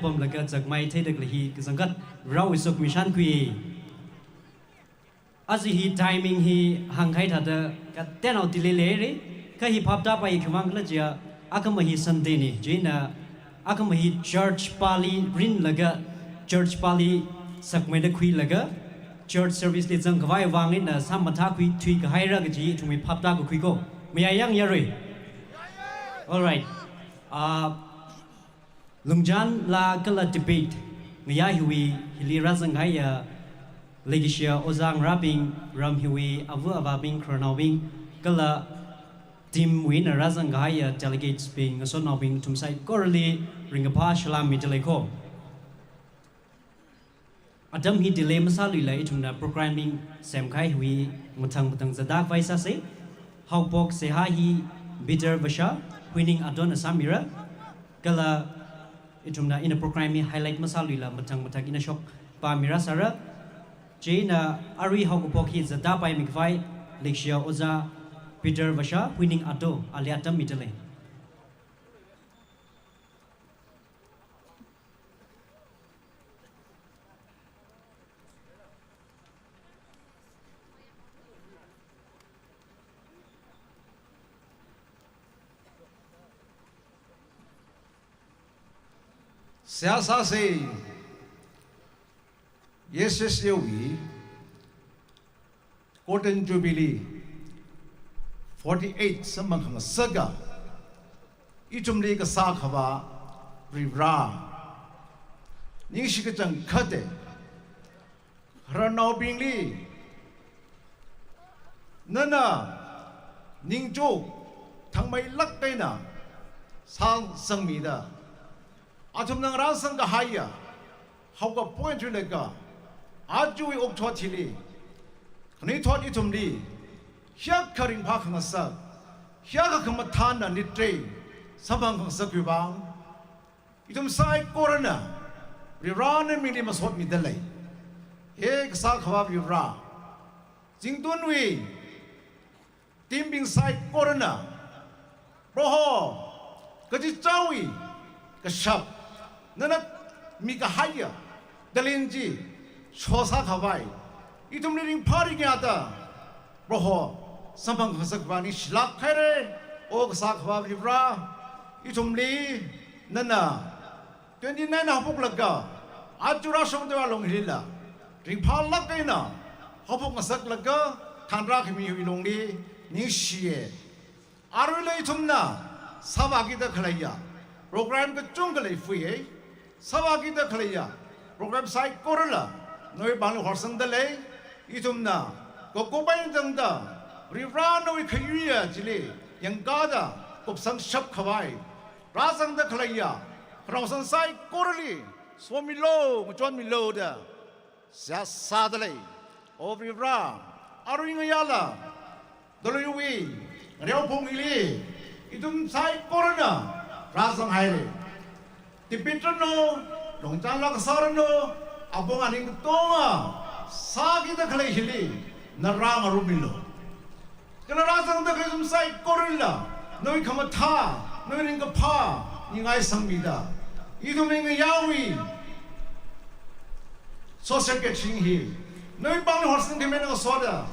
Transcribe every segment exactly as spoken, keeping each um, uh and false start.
pamlaga zakmai theida khalei hi kachangkhat Varewui sokhami shānkhui. Aja hi timing hi hāngkahai thāda kateonao delay leira. Kha hi phap tāpai khiwuivang khala jiakha akhama hi Sunday na, chieina akhama hi church pali rinlaga, church pali sakmeida khuilaga, church service li zangkhavai vang eina sāmathākhui thuikahaira kaji ithumwui phap tākakhui ko. Mayā yāng yarui. All right. Ah, Lungchānlā kala debate ngayā hiwui hili rāzanghaiya leikashiya ojā ngarābing, ram hiwui āva āvābing, khararnaobing, kala team wui eina rāzanghaiya delegates bing, ngasotnaobing, ithum saikorali ringkaphā salām mida lei ko. Atam hi delay masāluila ithumna program bing semkahai hiwui mathang mathang zatda khavai sāsa. Haophok seihā hi Peter Vasha, Huining Adon na sāmira. Kala ithumna ina program hi highlight masāluila mathang mathang ina shokpamira sāra. Chieina arui haokaphok hi zatda paimi khavai leikashiya ojā Peter Vasha, Huining Adon, ali atam mida lei. Seihā sāsa, S S A wui Golden Jubilee forty-eight samphang khangasaka ithumli kasā Akhavā Varivara, ningshi kachangkhatta, khararnaobingli nana ningchuk thangmeilāk eina sāsangmida, athumna ngarāsang kahaiya haokaphok eina thuilaga, ajawui okathui hili, khanuithot ithumli hiyākha ringphā khangasak, hiyākha khamathāna nitrei samphang khangasakwui vang, ithum saikorana Varivara na mingli masotmida lei. He kasā Akhavā Varivara, zingtunwui team bing saikorana, Proho, kachichāwui kashap nana mikahaiya talent chi shosā khavai ithumli ringphā ringyāda, Proho, samphang khangasak vang ningshilākhaira. O kasā Akhavā Varivara, ithumli nana twenty-nine haophoklaga aja rāshungda alung hilila ringphālāk eina haophok ngasaklaga thānrākhami hiwui lungli ningshiya. Aruila ithumna sāvākida khaleiya program kachungkha leiphuiya. Sāvākida khaleiya program saikorala nawui pāngli horsangda lei. Ithumna kakup eina tangda Varivara nawui khayuiya chili yangkāda kupsangshap khavai rāzangda khaleiya khararnaosan saikorali somilu, ngachonmilu da seihā sāda lei. O Varivara, arui ngayāla Taluiwui ngareophung hili ithum saikorana rāzanghaira. Debate ranu, Lungchānlā kasā ranu, apong aning katonga sākida khalei hili na rāngarumilu. Kala rāzangda khalei ithum saikorala nawui khamathā, nawui ringkaphā ningai sangmida, ithumwui ngayāwui social gathering hi nawui pāngli horsangkhami eina ngasoda,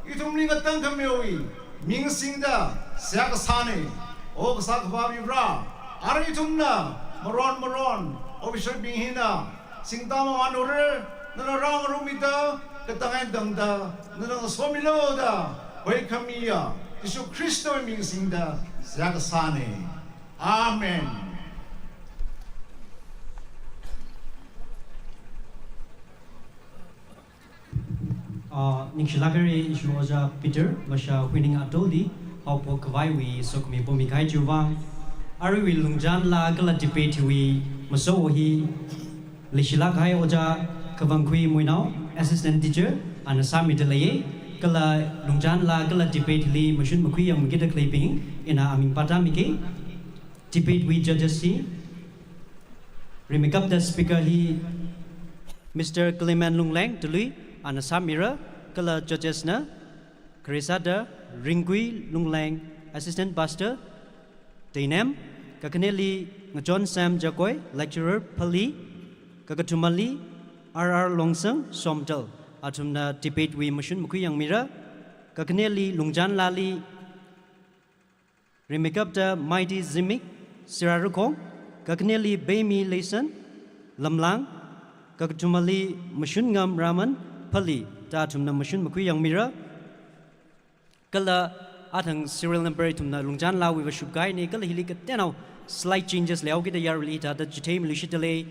ithumli ngatangkhamiwui ming singda seihā kasāna. O kasā Akhavā Varivara, arui ithumna maron maron official bing hina singda mamānura, nana rāngarumida, katang eina tangda nana ngasomilu da hoikhamiya Jishu Khristawui ming singda seihā kasāna. Amen. Ah, ningshilāk haira issue ojā Peter Vasha Huining Adonli haophok khavaiwui sokhami pomi kahai chiwui vang. Aruiwui Lungchānlā kala debate wui maso hi leishilāk kahai ojā Kavangkhui Muinao, Assistant Teacher, ana sāmida leiya. Kala Lungchānlā kala debate li mashun makhui yangkida khaleibing ina aming pātāmiki. Debate wui judges hi, rimeikapta speaker hi Mister Clement Lungleng, Talui, ana sāmira, kala judges na, kharei sāda Ringkui Lungleng, Assistant Pastor, Teinem, Kakhaneli Ngachon Sam Jagoi, lecturer Pali, kakathumali R R Longsang Somdal, athumna debate wui mashun makhuiyangmira. Kakhaneli Lungchanlali rimeikapta Mighty Zimik, Sirarakhong, kakhaneli Beimi Leison, Lamlang, kakathumali Mashunngam Raman, Pali, da athumna mashun makhuiyangmira. Kala athang serial number ithumna Lungchanlawuiva shupkahaina, kala hili kateonao slight changes leihaokida yaruili hithāda chitheimiluishitdalei.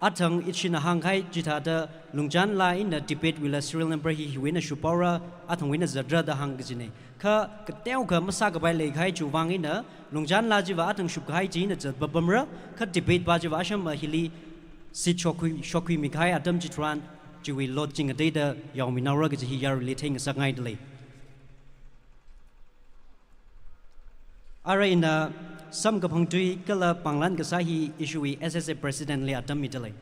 Athang ithumna hāngkahai chithāda Lungchanla eina debate wuila serial number hi hiwui eina shuphaora, athangwui eina zatra da hāngkajina. Kha kateokha masākapai leikahai chiwui vang eina Lungchanla chiva athang shupkahai chi eina zatpapamra, kha debate pa chiva ashama hili seat shokkhui, shokkhuimikahai atam chitharan chiwui lot chi ngateida yaominaora kaji hi yaruili theingasakngaidalei. Ara ina samkaphang tui kala pānglan kasā hi ishiwui S S A President li atam midalei.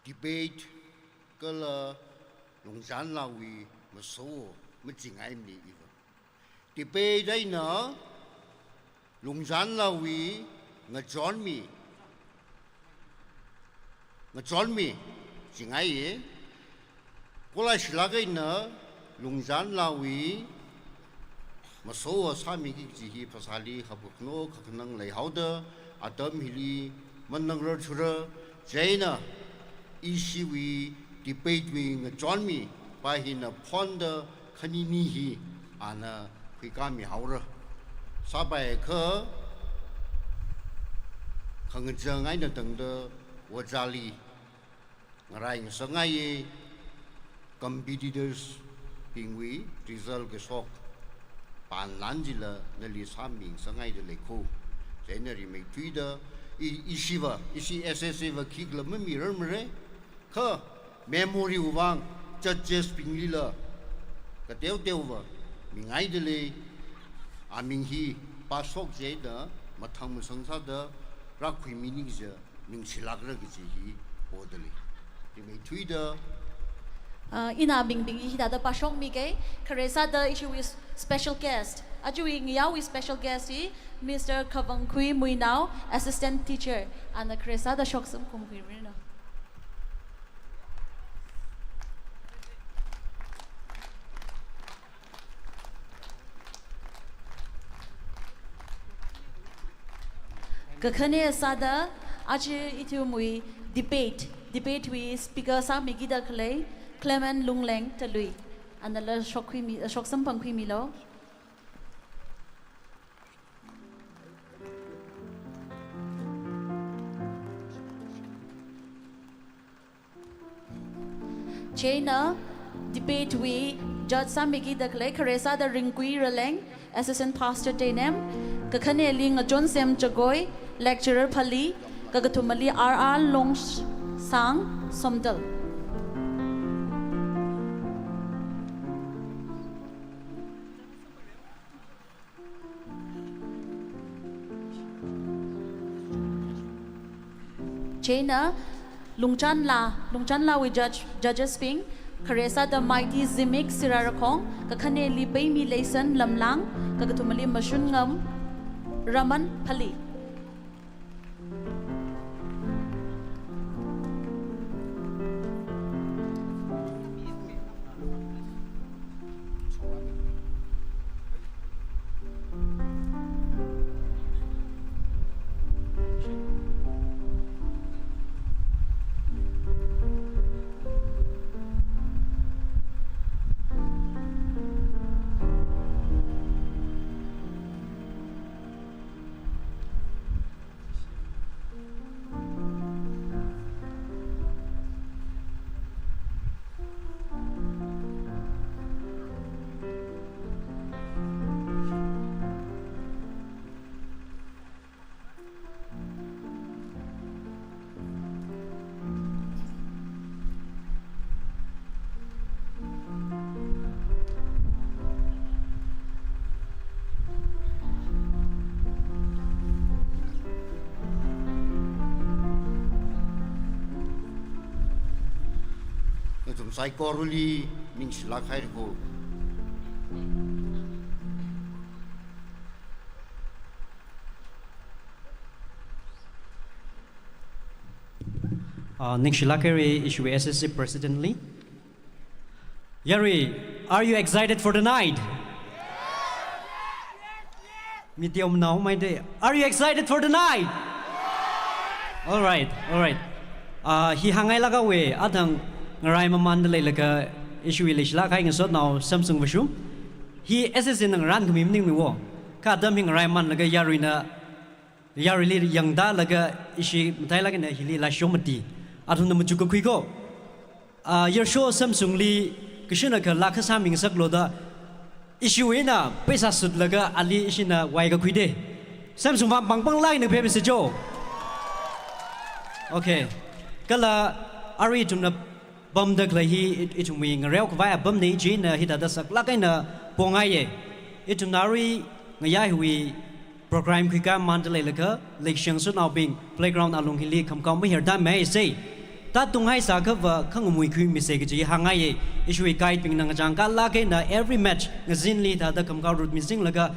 Debate kala Lungchanlawui maso machingaimana iva. Debate eina Lungchanlawui ngachonmi, ngachonmi chingaiya. Kala shilak eina Lungchanlawui maso sāmiki kaji hi phasāli hapkhano kakhanang leihaoda atam hili manangrarthura, chieina ishiwui debate wui ngachonmi pa hina phonda khanini hi ana khuikāmihaora. Sāpaiakha khangachang eina tangda ojāli ngarai ngasakngaiya. Competitors bingwui result kashok pānglan chila nali sāmingasakngaidalei ko. Chieina rimeithuida i, ishiva, ishi S S A va khikhala mamirarmara. Kha memory wui vang judges binglila kateoteova mingaidalei. Aming hi pāshok chieina mathang masang sāda rākhuimini kaja ningshilākra kaji hi podalei. Rimeithuida. Ah, ina abingbing hi hithāda pāshokmikei, khare sāda ishiwui special guest, ajawui ngayaowui special guest hi Mister Khavangkhui Muinao, Assistant Teacher, ana khare sāda shoksamphangkhuimiranu. Kakhane sāda aja ithumwui debate, debate wui speaker sāmikida khalei Clement Lungleng Talui, anala shokkhuimi, shoksamphangkhuimilu. Chieina debate wui judge sāmikida khalei khare sāda Ringkui Raleng, Assistant Pastor Teinem, kakhaneli Ngachonsem Jagoi, Lecturer Pali, kakathumali R R Longsang Somdal. Chieina Lungchanla, Lungchanlawui judge, judges bing, khare sāda Mighty Zimik Sirarakhong, kakhaneli Peimi Leison Lamlang, kakathumali Mashunngam Raman Pali. Saikorali ningshilāk haira ko. Ah, ningshilāk haira ishiwui S S C President li. Yarui, are you excited for the night? Media manaomeida, are you excited for the night? All right, all right. Ah, hi hāngngailāk haowa, athang ngarai mamānda leilakha, ishiwui leishilāk kahai ngasotnao Samsung Vashum. Hi S S C na ngarānkhami maningmana wo. Kha atam hi ngarai mamānlaga yaruina, yaruili yangdalaga ishi matailāk eina hili lairik mati. Athumna machuk kakhui ko. Ah, yarsho Samsung li kashunakha laa kasā mingasaklu da, ishiwui eina paisa sutlaga ali ishina vākakhuida. Samsung vang pāng pānglāk eina phemisa jo. Okay. Kala arui ithumna pamda khalei hi it-, ithumwui ngareo khavai apamna chieina hithāda saklāk eina pongaiya. Ithumna arui ngayā hiwui program khuikā mamānda leilakha, leikashi ngasotnaobing playground alung hili khamkhao maherda maisa. Tātung haisā khava khangamui khuimisa kaji hāngngaiya. Ishiwui guide bingna ngachang kalāk eina every match ngazinli thāda khamkhao rut mizinglaga,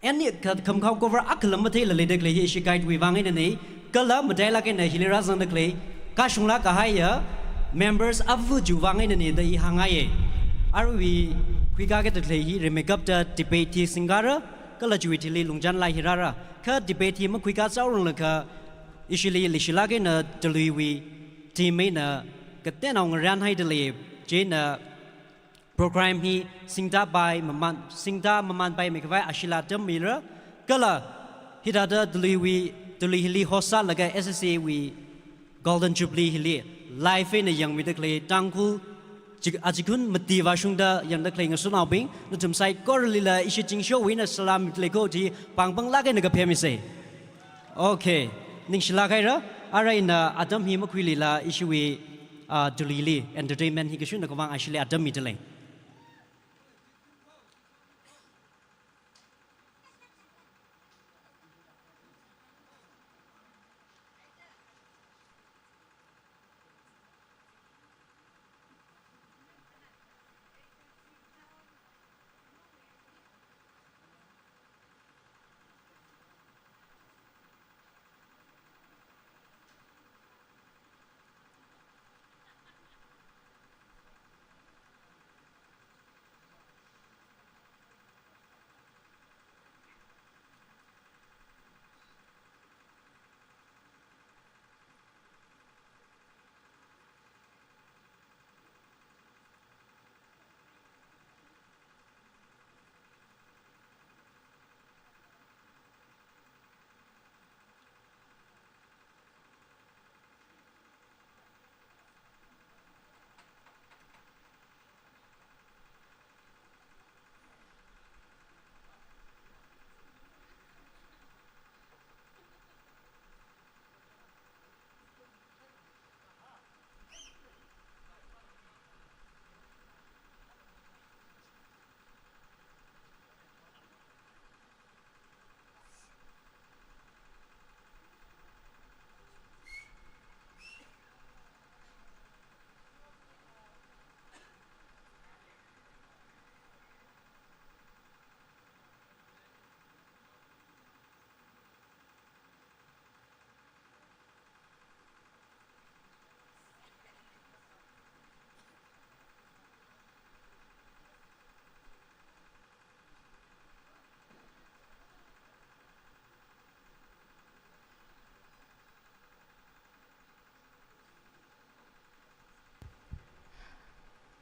any kha-, khamkhao cover akhala matheila leida khalei hi ishi guide wui vang einana. Kala matailāk eina hili rāzangda khalei, kashunglāk kahaiya members avu chiwui vang einana da i hāngngaiya. Arui khuikā kida khalei hi rimeikapta debate hi singkara, kala chiwui thili lungchānlāk hi rāra. Kha debate hi makhuikā chaoranglakha, ishili leishilāk eina Taluiwui team eina kateonao ngarānhaida lei, chieina program hi singda pai mamān, singda mamānpaimei khavai ashila atam mira, kala hithāda Taluiwui, Talui hili host sālaga S S C wui Golden Jubilee hili live eina yangmida khalei Tangkhul chi-, achikun mati vāshungda yangda khalei ngasotnaobing, nathum saikoralila ishi Chingshowui eina salam mida lei ko chi pāng pānglāk eina kaphemisa. Okay, ningshilāk haira, arui eina atam hi makhuilila ishiwui, ah, Taluili entertainment hi kashunakha vang ashili atam mida lei.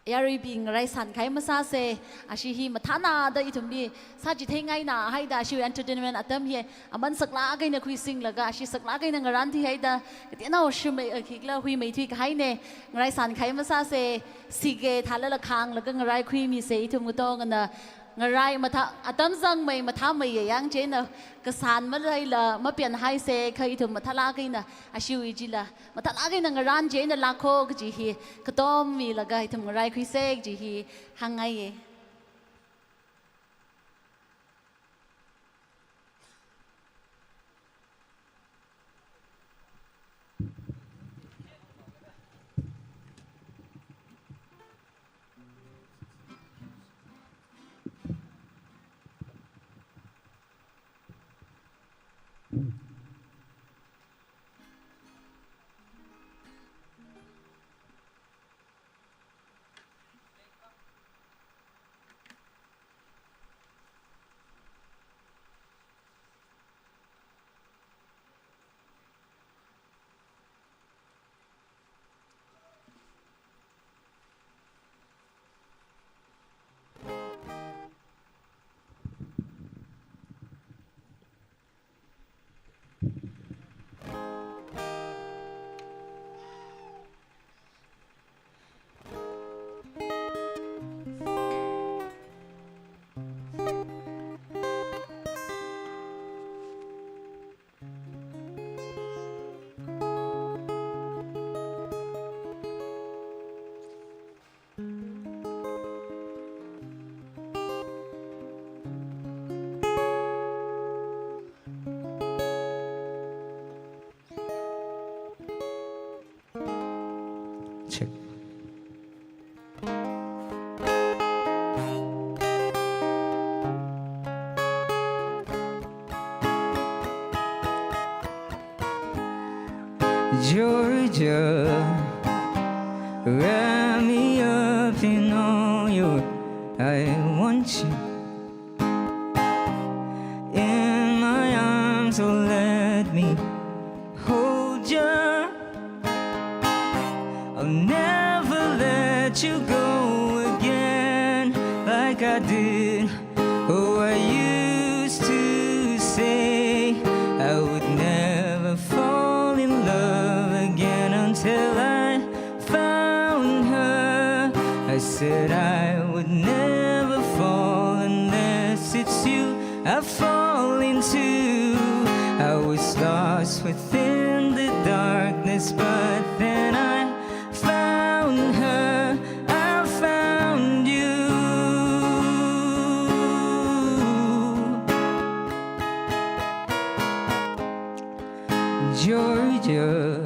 Yaruibing, raisān kahai masāsa, ashi hi mathānada ithumli sāchitheingaina haida, ashi entertainment atam hi aman saklāk eina khuisinglaga, ashi saklāk eina ngarānthuihaida, kateonao shimei, eh, khikhala huimeithui kahaina, raisān kahai masāsa, sike thālala khānglaga ngaraikhuimisa ithum katongana, ngarai mathā, atam zangmei mathāmeiya yang chieina, kasān maleila mapianhaisa, kha ithum mathālāk eina, ashiwui chila, mathālāk eina ngarān chieina lākho kaji hi, katom milaga ithum ngaraikhuisa kaji hi hāngngaiya. Georgia, wrap me up in all your, I want you in my arms, oh, let me hold you. I'll never let you go again like I did. Oh, I used to say I would never fall in love again until I found her. I said I would never fall unless it's you I fall into. I was lost within the darkness, but then I found her. I found you. Georgia,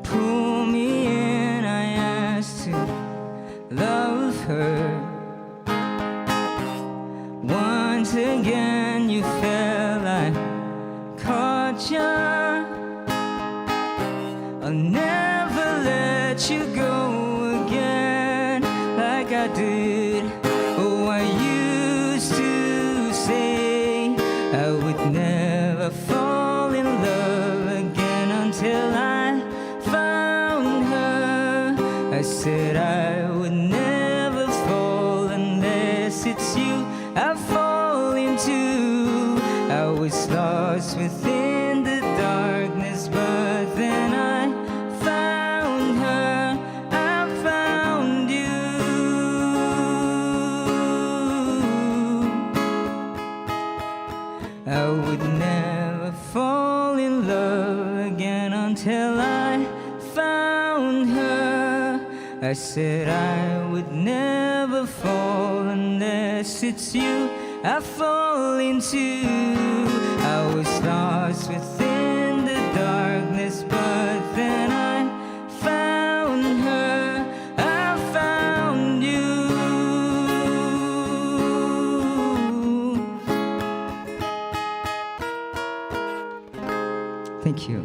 pull me in, I asked to love her. Once again you fell, I caught ya. I'll never let you go again like I did. Oh, I used to say I would never fall in love again until I found her. I said I would never fall unless it's you I fall into. I was lost within the darkness, but then I found her. I found you. I would never fall in love again until I found her. I said I would never fall unless it's you I fall into. I was lost within the darkness, but then I found her. I found you. Thank you.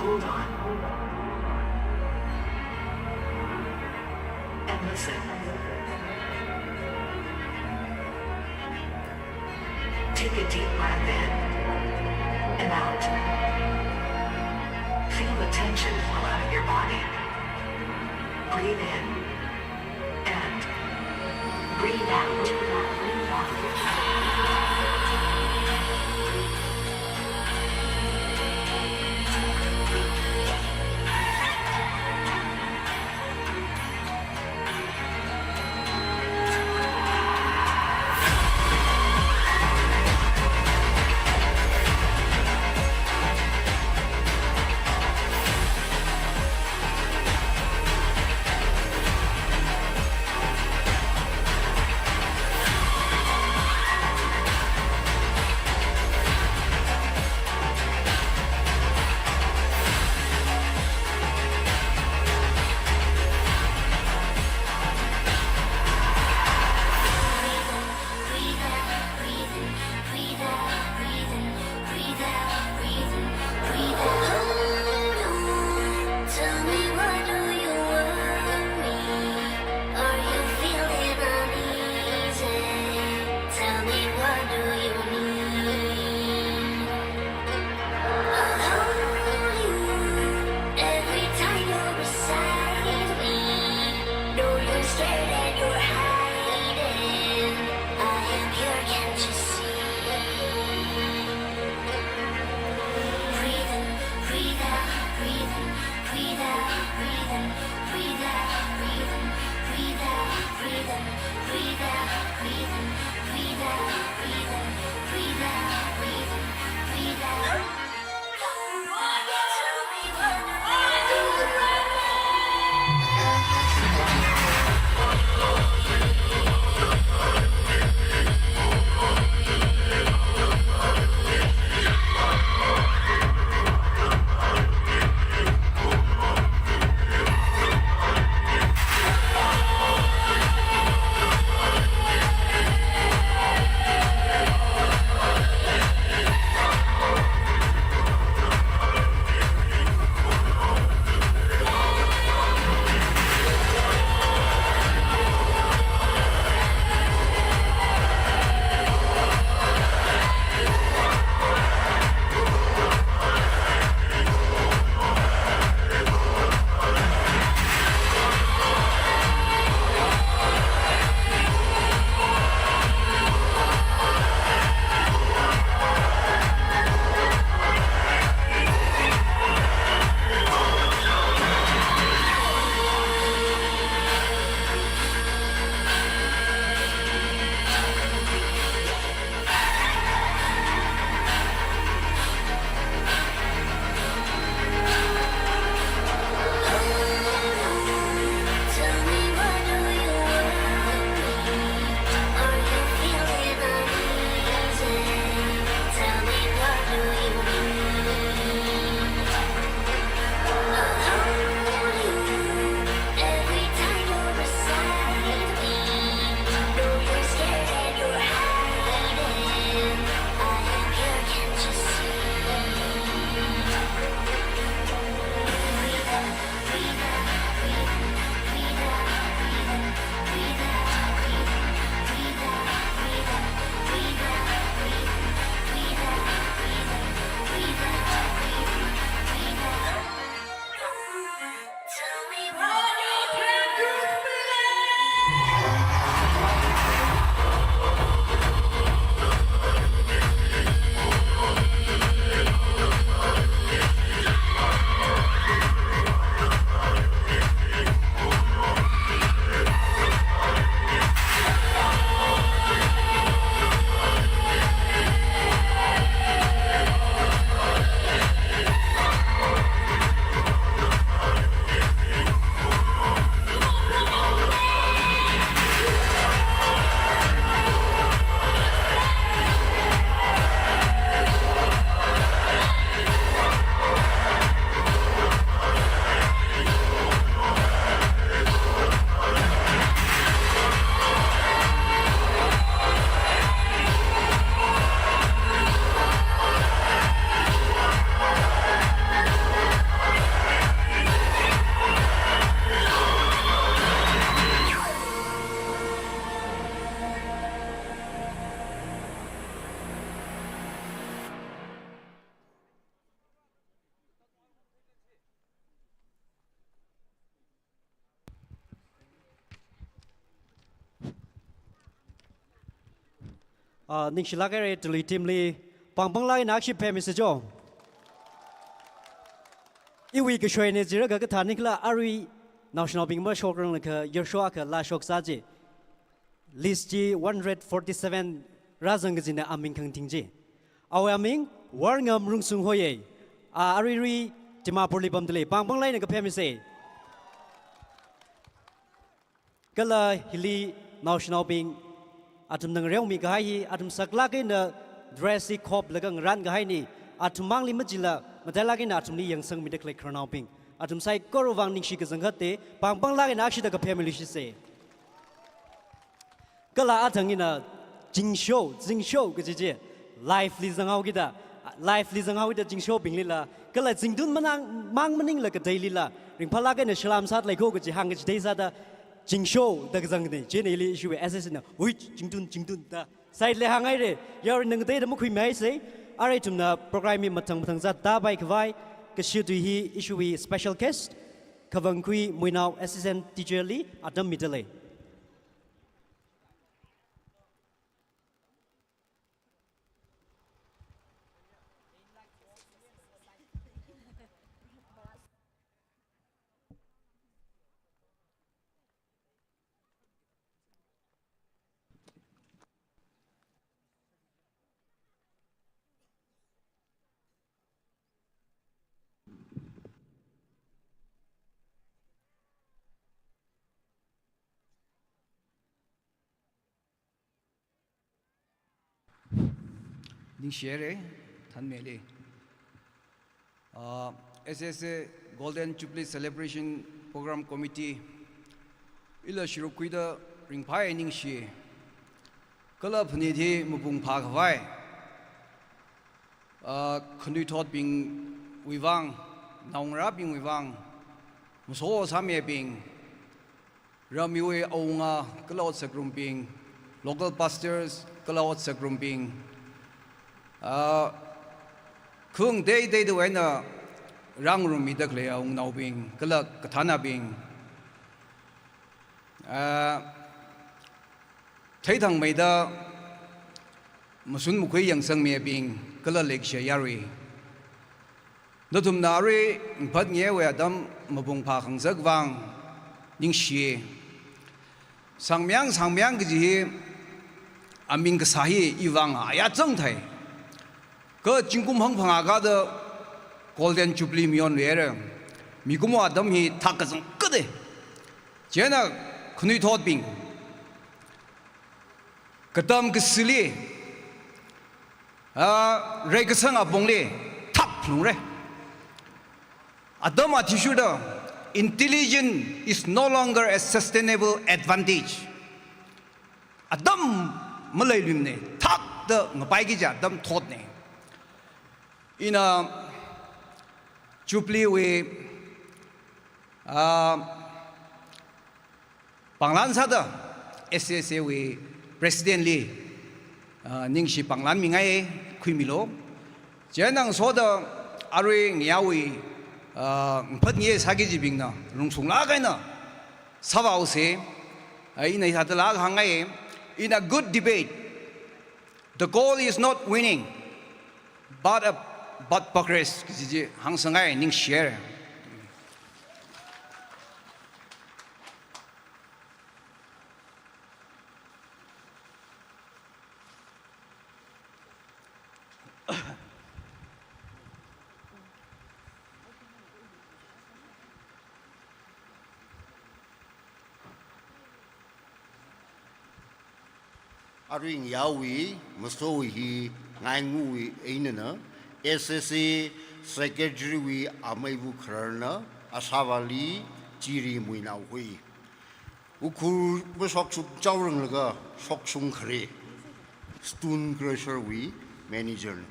Hold on. And listen. Take a deep breath in and out. Feel the tension flow out of your body. Breathe in and breathe out. Breathe out. Breathe out. Ah, ningshilāk haira Tuli team li, pāng pānglāk eina akhashi phemisa jo. Iwui kashoina jira kakathā nikhala arui naoshinaobing mashokrang laga yarsho akha lashok sā chi. List chi one hundred forty-seven rāzang kajina aming khangting chi. Awui aming Warngam Rungsung hoiya. A aruirui Dimapur li pamdalei, pāng pānglāk eina kaphemisa. Kala hili naoshinaobing, athumna ngareomi kahai hi, athum saklāk eina dress hi khoplaga ngarān kahaina, athum mangli majila, matailāk eina athumli yangsangmida khalei khararnaobing, athum saikorawui vang ningshi kazang khatta, pāng pānglāk eina akhashi da kaphemilu shisa. Kala athang ina zingsho, zingsho kaji chi, live li zanghaokida, live li zanghaokida zingshaobinglila, kala zingtun manang, mang maningla kateilila, ringphālāk eina salam sāda leiko kaji hāng kaji thei sāda, zingsho da kazangna, chieina ili ishiwui S S na, hui, zingtun, zingtun da, side li hānghaira, yaruina ngateida makhuimihaisa, arui ithumna program hi mathang mathang zat tāpai khavai, kashi tui hi ishiwui special guest, Khavangkhui Muinao Assistant Teacher li atam midalei. Ningshihaira, thanmili. Ah, S S A Golden Jubilee Celebration Program Committee, ila sharuk khuida ringphāya ningshi. Kala phanit hi mapung phākhavai, ah, khanuithotbingwui vang, naongarābingwui vang, maso sāmibing, rāmiwui awunga kala otsakrumbing, local pastors kala otsakrumbing, ah, khung teiteida eina rāngarummida khalei awungnaobing kala kathānabing, ah, theithangmeida mashun makhui yangsangmibing kala leikashi yarui, nathumna arui ngaphatngaiwui atam mapung phākhangasak vang ningshi. Sangmayang, sangmayang kaji hi, aming kasā hi iwui vang ayā chang thai. Kha zingkum hangphangā kada Golden Jubilee mayonluira. Mikumo atam hi thak kazang kade. Chieina khanuithotbing, katam kasili, ah, reikasang apongli thak phalungra. Atam athishurda, intelligence is no longer a sustainable advantage. Atam maleiluimana, thakda ngapai kaji atam thotna. Ina Jubilee wui, ah, panglan sāda S S A wui President li, ah, ningshi panglan mingai, khuimilu. Chieina ngasoda arui ngayāwui, ah, ngaphatngai sāki kajibingna, rungshunglāk eina sāvāhaosa, ah, ina hithāda lāk hāngngai, in a good debate, the goal is not winning, but a, but progress, kaji chi hāngsangngai, ningshihaira. Arui ngayāwui, masowui hi ngainguwui einana, S S A Secretary wui ameiva khararna, Ashavali Chiri Muinao hui. Ukhrul mashokshung chaoranglaga shokshung khare, stone crusher wui manager na.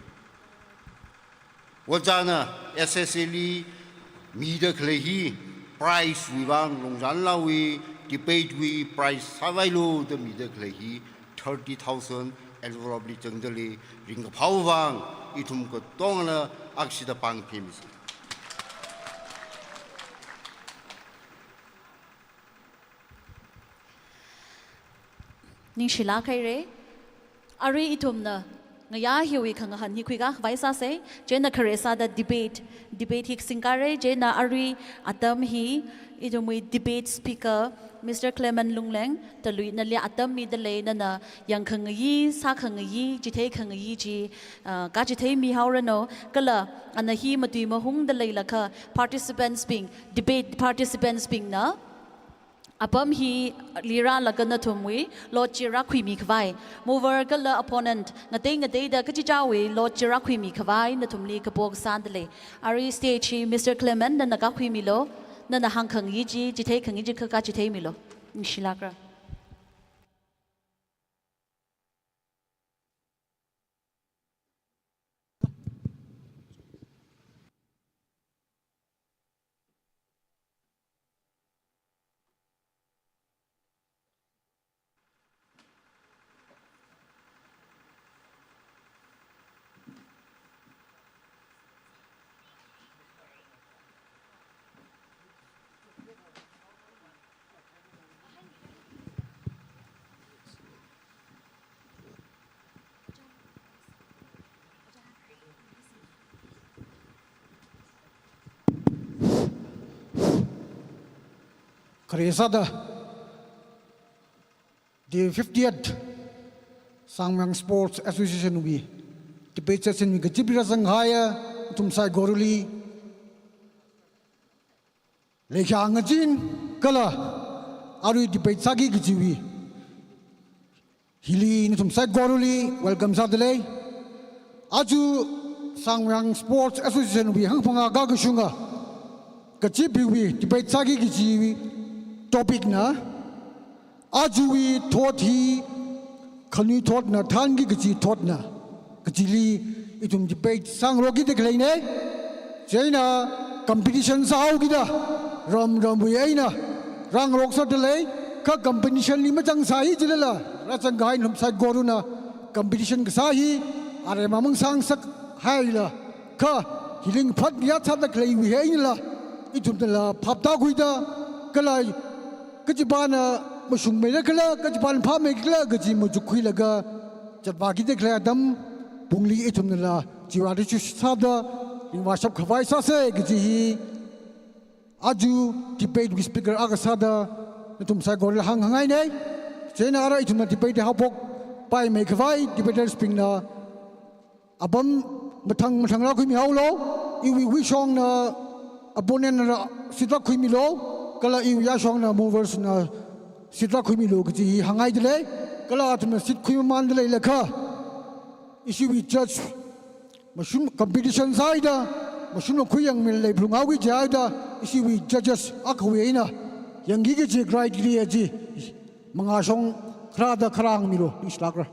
Ojāna S S A li mida khalei hi prize wui vang, Longzanlaowui debate wui prize sāvailu da mida khalei hi thirty thousand envelope li zangdalei, ringkaphāwui vang ithum katongana akshida pāng phemisa. Ningshilāk haira. Arui ithumna ngayā hiwui khangahān hi khuikā khavai sāsei, chieina khare sāda debate, debate hi singkare, chieina arui atam hi ithumwui debate speaker, Mister Clement Lungleng, talui nali atam midalei, nana yangkhangayi, sākhangayi, chitheikhangayi chi, ah, kachitheimi haoranu, kala ana hi matui mahungda leilakha participants bing, debate participants bingna apam hili rālaga nathumwui lot chi rākhuimi khavai, mover kala opponent ngatei ngateida kachichāwui lot chi rākhuimi khavai nathumli kapo kasāda lei. Arui stage hi Mister Clement nana kakhuimilu, nana hāngkhangayi chi, chitheikhangayi chi kha kachitheimilu. Ningshilākra. Khare sāda the fiftieth Sangmyang Sports Association wui debate session wui kachip rāzanghaiya nathum saikorali leikha ngazin kala arui debate sāki kajiwui hili nathum saikorali welcome sāda lei. Aja Sangmyang Sports Association wui hangphangā kakashunga kachip hiwui debate sāki kajiwui topic na, ajawui thot hi khanuithot na thānki kaji thotna kajili ithum debate sāngarokki da khaleinei. Chieina competition sāhaokida ram ramwui eina rāngarok sāda lei, kha competition li mazangsai jilala rāzangkahai nathum saikorana competition kasā hi aremamang sāngasakhaila, kha hi ringphātya sāda khaleiwui einala ithumnala phaptākhuida kala kachipāna mashungmeira kala kachipāna phāmeikhala kaji machukkhuilaga zatvāki da khalei atam pungli ithumnala chiwui rāda chu sāda ringvāshap khavai sāsei kaji hi aja debate wui speaker akha sāda nathum saikorali hāngngainei. Chieina ara ithumna debate haophokpaimei khavai debaters bingna apam mathang mathang rākhuimihaolu. Iwui wuishongna opponent na seat rākhuimilu, kala iwui yāshongna movers na seat rākhuimilu kaji hi hāngngaida lei. Kala athumna seat khuimamanda leilakha ishiwui judge mashun competition sāhaida mashun khuiyangmila leiphalunghaoki jihaida ishiwui judges akhawui eina yangki kaji criteria chi mangāshong kharāda kharā hāngmilu. Ningshilākra.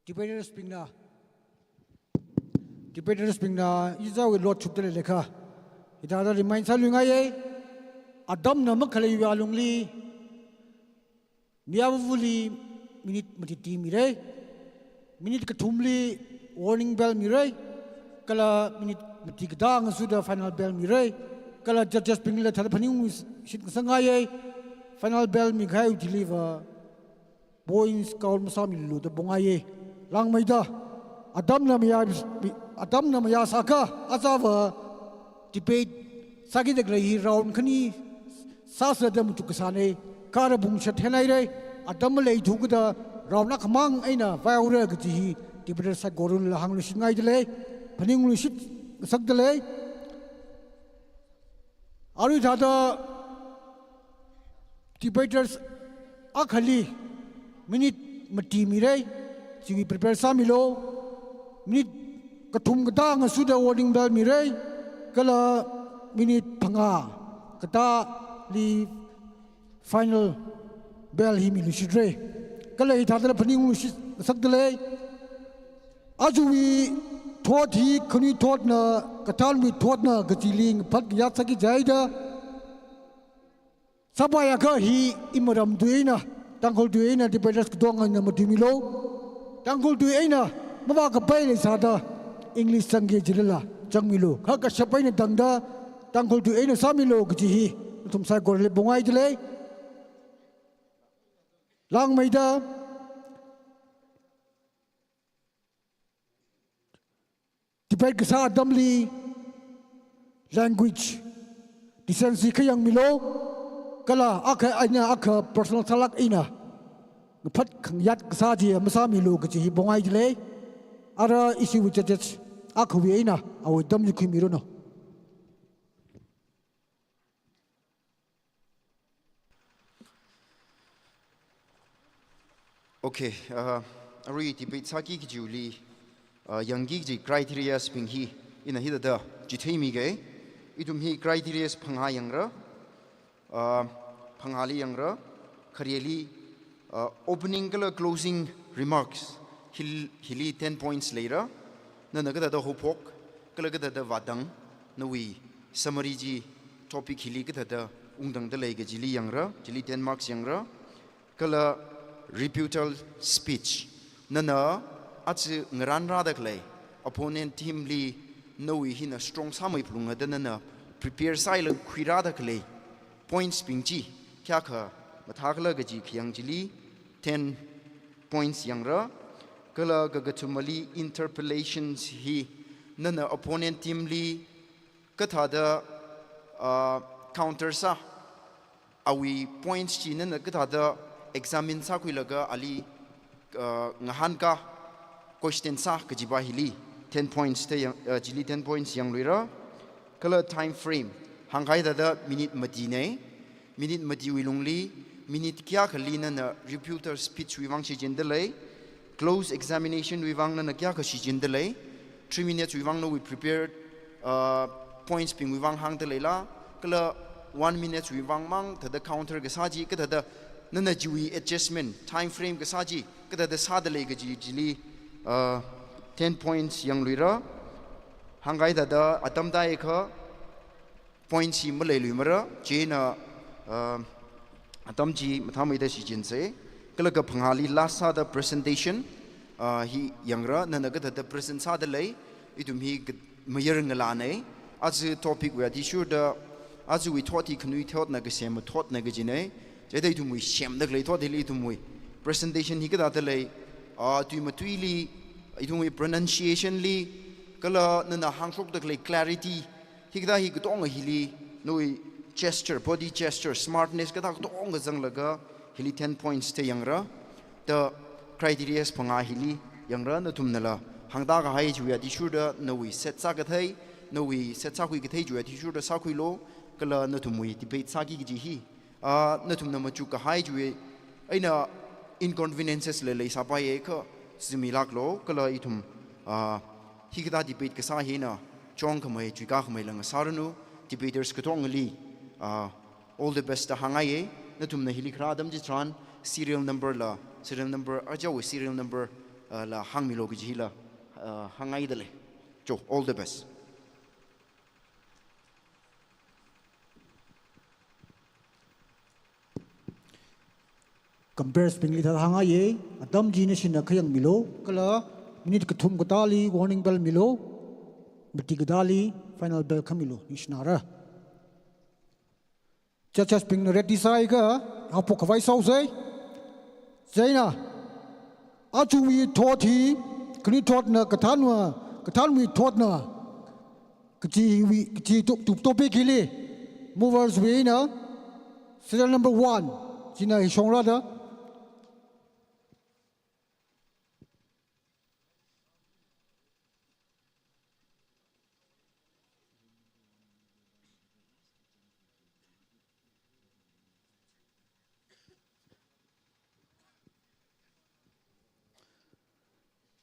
Debaters bingna, debaters bingna, ijawi lot chupda leilakha, hithāda remind sāluingaiye. Atamna makhaleiwui alungli, mayarvali minute mati mati mirei, minute kathumli warning bell mirei, kala minute mati katā ngasoda final bell mirei, kala judges bingla thāda phaningung shit ngasakngaiye. Final bell mikahaiwui thiliva points count masāmilu da pongaiye. Langmeida, atamna mayā, atamna mayāsākha, ajava debate sākida khalei hi round khani sāsāda machuk kasānei. Kha ara pung shat henhairei, atam maleithu kida round akhamang eina vaihaora kaji hi debater saikorala hāngluishitngaidalei, phaningluishit ngasakdalei. Arui thāda debaters akhali minute mati mirei, chiwui prepare sāmilu. Minute kathum katā ngasoda warning bell mirei, kala minute phangā katāli final bell hi miluishitrei. Kala hithādala phaningluishit ngasakdalei. Ajawui thot hi khanuithotna, kathānwui thotna kajili ngaphat ngayāt sāki jihaida. Sāpaiakha hi imaram tui eina, Tangkhul tui eina debaters katongana matuimilu. Tangkhul tui eina mavākapai leisāda English zangki jilala zangmilu. Kha kashap eina tangda Tangkhul tui eina sāmilu kaji hi nathum saikorali pongaidalei. Langmeida, debate kasā atamli language decency kha yangmilu, kala akha eina akha personal sālāk eina ngaphat khangayāt kasā chi masāmilu kaji hi pongaidalei. Ara ishiwui judges akhawui eina awui atam chi khuimiranu. Okay, uh, arui debate sāki kajiwuili, uh, yangki kaji criterias bing hi ina hithāda chitheimige. Ithum hi criterias phangā yangra, uh, phangāli yangra, khareli, uh, opening kala closing remarks hil-, hili ten points leira. Nana kathāda haophok, kala kathāda vātang, nawui summary chi topic hili kathāda ungtangda lei kajili yangra, chili ten marks yangra. Kala rebuttal speech, nana aja ngarānrāda khalei opponent team li nawui hina strong sāmei phalunga da nana prepare sāhailāk khuirāda khalei points bing chi kayākha mathākhala kaji khayang chili ten points yangra. Kala kakathumali interpellations hi nana opponent team li kathāda, uh, counter sā, awui points chi nana kathāda examine sākhuilaga ali, uh, ngahānkā, question sā kajipa hili ten points te yang, uh, chili ten points yangluira. Kala time frame, hāngkahai thāda minute matinei. Minute matiwui lungli, minute kayākhali nana rebuttal speech wui vang shichinda lei, close examination wui vang nana kayākha shichinda lei, three minutes wui vang nawui prepared, uh, points bingwui vang hāngda leila, kala one minutes wui vang mang thāda counter kasā chi, kathāda nana chiwui adjustment, time frame kasā chi, kathāda sāda lei kaji chili, uh, ten points yangluira. Hāngkahai thāda atam tāhaiakha, points hi maleiluimara, chieina, uh, atam chi mathāmeida shichinsei. Kala kaphangāli last sāda presentation, uh, hi yangra, nana kathāda present sāda lei, ithum hi ka-, mayar ngalānei, aja topic wui athishurda, ajawui thot hi khanuithotna kasema thotna kajinei, chieina ithumwui semda khalei thot hili ithumwui presentation hi kathāda lei, uh, tui matuili, ithumwui pronunciation li, kala nana hāngshokda khalei clarity, hikathā hi katonga hili, nawui gesture, body gesture, smartness kathā katonga zanglaga, hili ten points te yangra, da criterias phangā hili yangra, nathumnala hāngda kahai chiwui athishurda, nawui set sākathei, nawui set sākhui kathei chiwui athishurda sākhuilu, kala nathumwui debate sāki kaji hi, ah, nathumna machuk kahai chiwui eina inconveniences la leisāpaiakha, zimilāklu, kala ithum, ah, hikathā debate kasā hina, chongkhamei, chuikakhamei la ngasāranu, debaters katongali, ah, all the best da hāngngaiye, nathumna hili kharā atam chitharan, serial number la, serial number, ajawui serial number, uh, la hāngmilu kaji hila, uh, hāngngaidalei. Cho, all the best. Compares bingli thāda hāngngaiye, atam chi nashina khayangmilu, kala minute kathum katāli warning bell milu, mati katāli final bell khamilu, ningshinara. Judges bingna ready sāakha, haophok khavai sāusei. Chieina, ajawui thot hi, khanuithotna kathānva, kathānwui thotna, kajiwui, kaji to-, to-, topic hili, movers wui eina, serial number one, china hi shongra da.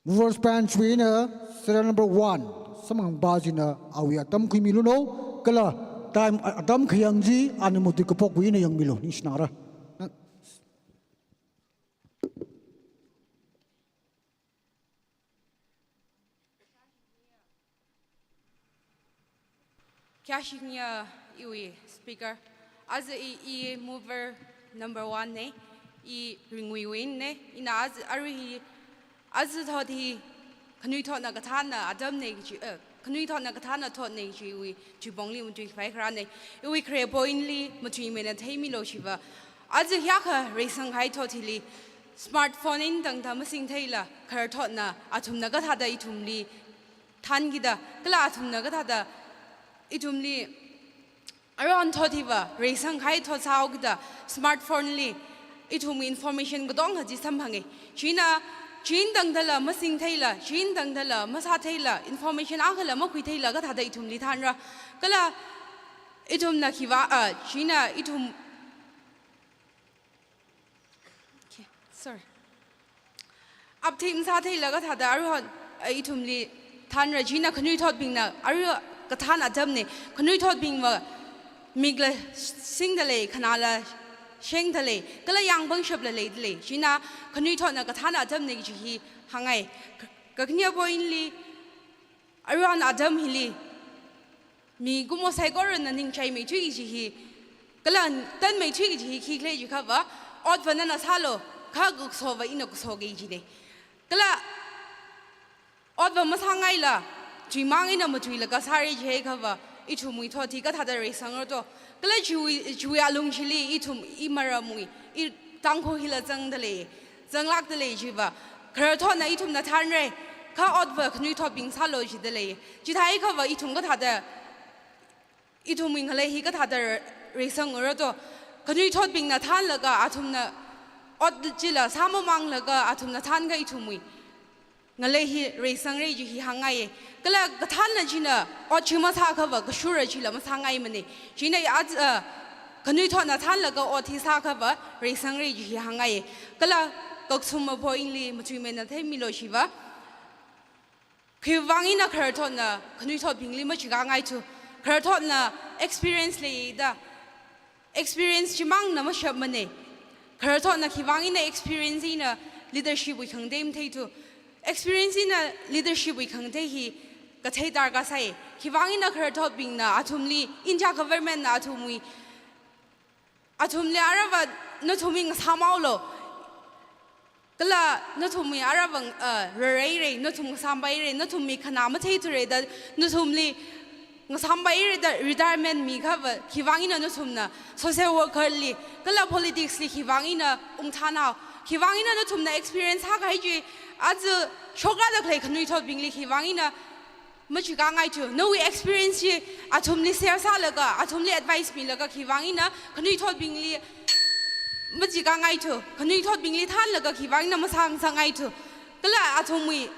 Movers bench wui eina serial number one, Samangba china awui atam khuimilu no, kala time a-, atam khayang chi ana matuikaphok wui eina yangmilu, ningshinara. Kayāshi khingaya iwui speaker. Aja i, i mover number one ne, i Ringwui wui eina ne, ina aja arui hi, aja thot hi, khanuithotna kathānna atamne kaji, eh, khanuithotna kathānna thotne kajiwui, chiwui pongli matuikhavai kharāne, iwui khare point li matuimeina theimilu chiva. Aja hiyākha reisangkahai thot hili, smartphone eina tangda masingtheila, khararthotna, athumna kathāda ithumli, thānkida, kala athumna kathāda ithumli, aruihon thot hiva, reisangkahai thot sāhaokida, smartphone li, ithumwui information katonga chi samphange. China, chi eina tangdala masingtheila, chi eina tangdala masātheila, information akhala makhuitheila kathāda ithumli thānra. Kala ithumna khiva, ah, china ithum Okay, sorry. Apthim sātheila kathāda aruihon, eh, ithumli thānra, china khanuithotbingna, arui kathānna atamne, khanuithotbingva mikla singdalei, khanāla shengdalei, kala yāngpangshapla leidalei, china khanuithotna kathānna atamne kaji hi hāngngai. Ka-, kakhane point li, aruihon atam hili, mikumo saikorana ningchaimeithui kaji hi, kala tanmeithui kaji hi khikhala jiakhava, otva nana sālu, kha kasova ina kasoki kajine. Kala otva masāngaila, chuimang eina matuilaga sāra jiakhava, ithumwui thot hi kathāda reisangra to. Kala chiwui, chiwui alung chili ithum, i maramwui, i Tangkhul hila zangdalei, zanglākdalei chiva. Khararthotna ithumna thānra, kha otva khanuithotbing sālu jidalei. Chithāhaiakhava ithum kathāda, ithumwui ngalei hi kathāda re-, reisangra to. Khanuithotbingna thānlaga athumna ot chila sāmamanglaga athumna thānkha ithumwui ngalei hi reisangra kaji hi hāngngaiye. Kala kathānna china ot chi masāakhava kashura chila masāngaimane. China ya, ah, khanuithotna thānlaga ot hi sāakhava reisangra kaji hi hāngngaiye. Kala kathuma point li matuimeina theimilu chiva. Khiwuivang eina khararthotna khanuithotbingli machikāngaithu. Khararthotna experience leida. Experience chimangna mashapmane. Khararthotna khiwuivang eina experience eina leadership wui khangatei matheithu. Experience eina leadership wui khangatei hi kathei darkar sāi. Khiwuivang eina khararthotbingna athumli, India government na athumwui, athumli aruiva nathumwui ngasāmhaolu. Kala nathumwui aruiva, ah, rarhaira, nathum ngasāmpaira, nathumwui khanā matheithura da, nathumli ngasāmpaira da retirement miakhava, khiwuivang eina nathumna social worker li, kala politics li khiwuivang eina ungthānhao, khiwuivang eina nathumna experience sākahai chi, aja shokrāda khalei khanuithotbingli khiwuivang eina machikāngaithu, nawui experience chi athumli share sālaga, athumli advice milaga khiwuivang eina khanuithotbingli machikāngaithu, khanuithotbingli thānlaga khiwuivang eina masāngasakngaithu. Kala athumwui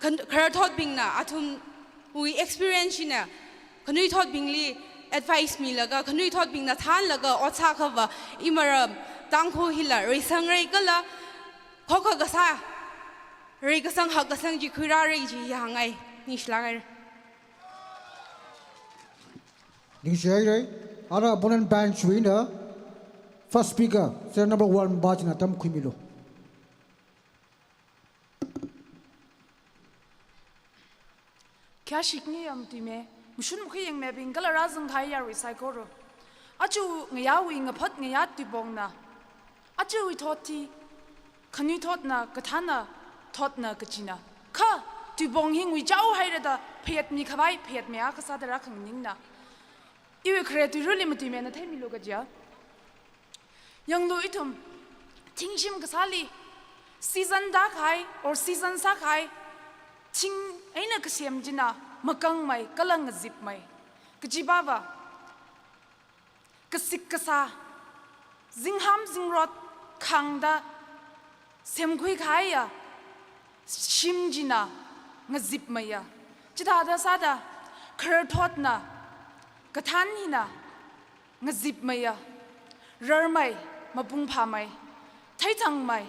khan-, khararthotbingna, athumwui experience china khanuithotbingli advice milaga, khanuithotbingna thānlaga ot sāakhava, i maram Tangkhul hila reisangra kala khokha kasā, reikasang hakkasang chi khuirāra kaji hi hāngngai, ningshilāk haira. Ningshi haira, ara opponent bench wui eina, first speaker, serial number one pa china atam khuimilu. Rāshikngai matuime, mashun makhuiyangmibing kala rāzangkahai yarui saikora. Aja ngayāwui ngaphot ngayā tuipongna, ajawui thot hi khanuithotna, kathānna thotna kajina. Kha tuipong hi nguichao hairada phayātmikhavai phayātmi akha sāda rākhanganingna. Iwui khare tuiruli matuime na theimilu kaja. Yanglu ithum, thingshim kasāli, season tākahai or season sākahai thing eina kasem china makangmei kala ngazipmei. Kajiva, kasik kasā, zingham zingrot khāngda semkhui kahaiya shim china ngazipmeiya. Chithāda sāda khararthotna, kathān hina ngazipmeiya, rarmei, mapung phāmei, theithangmei,